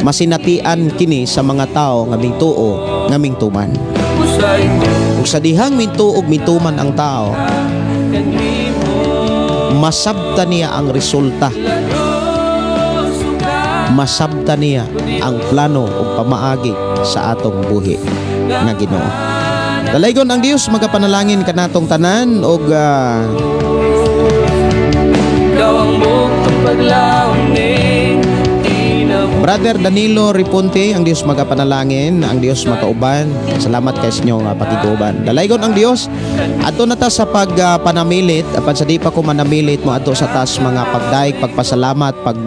masinatian kini sa mga tao nga mingtuo nga mingtuman. Usay Ug sa dihang mintuo ug mintuman ang tao, masabta niya ang resulta. Masabta niya ang plano ug pamaagi sa atong buhi nga Ginoo. Dalaygon ang Dios magapanalangin kanatong tanan og Ikaw ang buktong paglaom ni Brother Danilo Riponte, ang Dios magapanalangin, ang Dios makauban. Salamat kay sa inyong pakiguban. Dalaygon ang Dios. Adto na ta sa pagpanamilit, apan sa di pa ko manamilit mo adto sa tas mga pagdaig, pagpasalamat, pag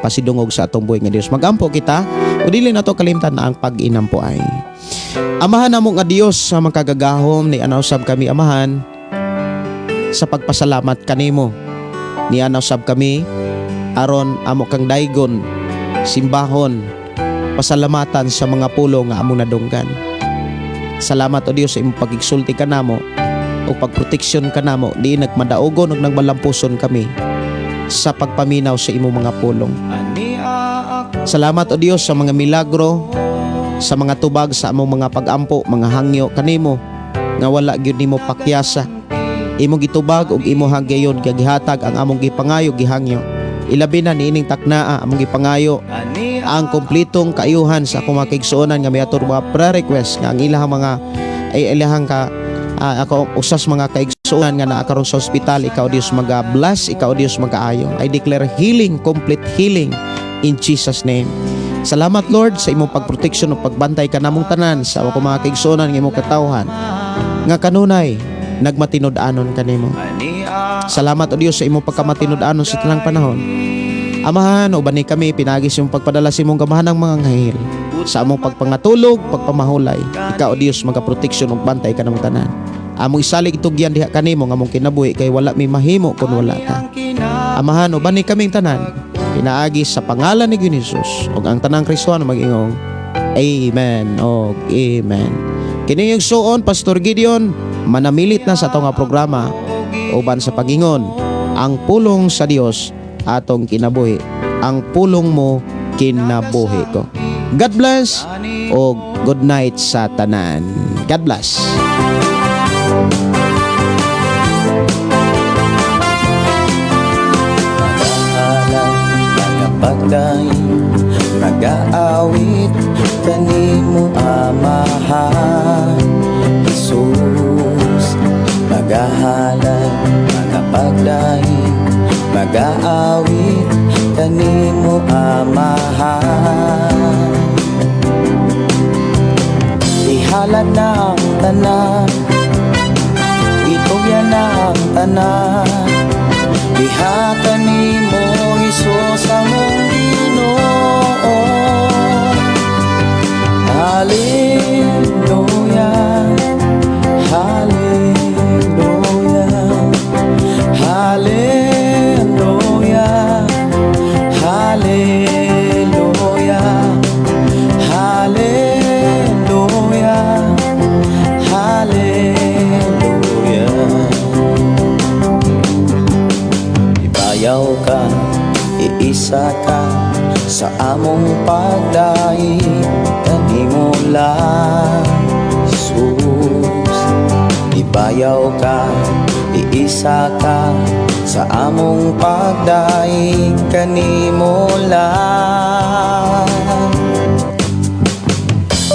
pasidungog sa atong buhi nga Dios. Magampo kita, ug dili nato kalimtan ang pag-inampo ay. Amahan namo nga Dios sa makagagahom, ni anaw sab kami, Amahan, sa pagpasalamat kanimo. Niana usab kami aron amo kang daygon, simbahon, pasalamatan sa mga pulong nga among nadunggan. Salamat, O Dios, sa imong pagigsulti kanamo o pagproteksyon kanamo di nagmadaugon ug nagmalampuson kami sa pagpaminaw sa imong mga pulong. Salamat, O Dios, sa mga milagro, sa mga tubag sa among mga pagampo, mga hangyo kanimo nga wala gyud nimo pakyasa. Imong gitubag ug imo hanggayon gihatag ang among gipangayo, gihangyo. Ilabi na niining taknaa, among gipangayo ang kompletong kaayuhan sa akong mga kaigsuonan nga miator mga prayer request nga ang ilahang mga ay ilahang ka ako usas mga kaigsuonan nga naa karon sa ospital. Ikaw, Dios, maga-bless, ikaw, Dios, magaayo. I declare healing, complete healing in Jesus' name. Salamat, Lord, sa imong pagproteksyon ug pagbantay kanamong tanan sa akong mga kaigsuonan nga imong katawhan nga kanunay nagmatinud-anon kanimo. Salamat, O Dios, sa imong pagkamatinud-anon sa tanang panahon. Amahan, uban ni kami pinaagi sa imong pagpadala sa imong gamahanang mga anghel sa among pagpangatulog, pagpamahulay. Ikaw, O Dios, magaproteksyon ug bantay kanamong tanan. Among isalig itugyan diha kanimo nga among kinabuhi kay wala mi mahimo kun wala ka. Amahan, uban ni kaming tanan pinaagi sa pangalan ni Jesus ug ang tanang Kristohano mag-ingong Amen og Amen. Kini yung suon, Pastor Gideon, manamilit na sa atong nga programa uban sa pagingon ang pulong sa Dios atong kinabuhi. Ang pulong mo, kinabuhi ko. God bless o good night sa tanan. God bless. Magahalay, magapagdaig, magaawit kanimo, Amahan Jesus. Magahalay, magapagdaig, magaawit kanimo, Amahan. Ihalad na ang tanan, itugyan na ang tanan diha kanimo, Hesus, among Ginoo. Hallelujah, Hallelujah, Hallelujah, Hallelujah, Hallelujah, Hallelujah. Ibayaw ka, iisa ka sa among pagdaig kanimo lang, Jesus. Ibayaw ka, iisa ka sa among pagdaig kanimo lang.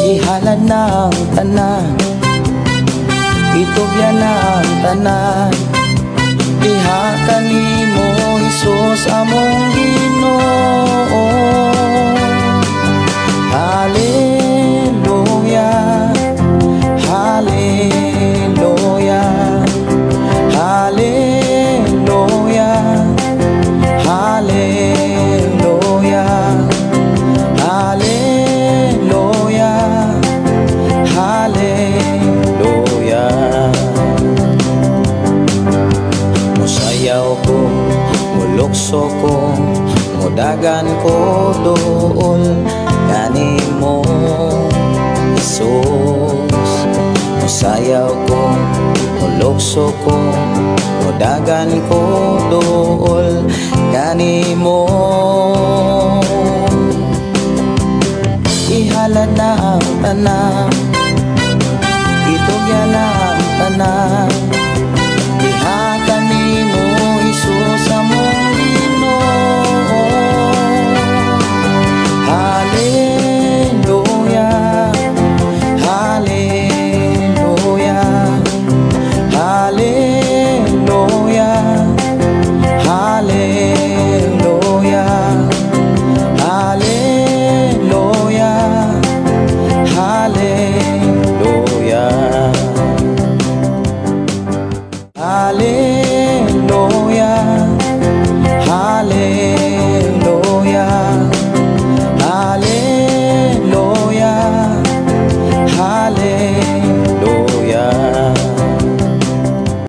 Ihalad na ang tanan, itugyan na ang tanan diha kanimo, Hesus, among Ginoo. Hallelujah, Hallelujah, Hallelujah, Hallelujah, Hallelujah, Hallelujah. Musayaw ko, mulukso ko, mudagan ko duol kanimo, Jesus. Musayaw ko, mulukso ko, mudagan ko duol kanimo. Ihalad na ang tanan.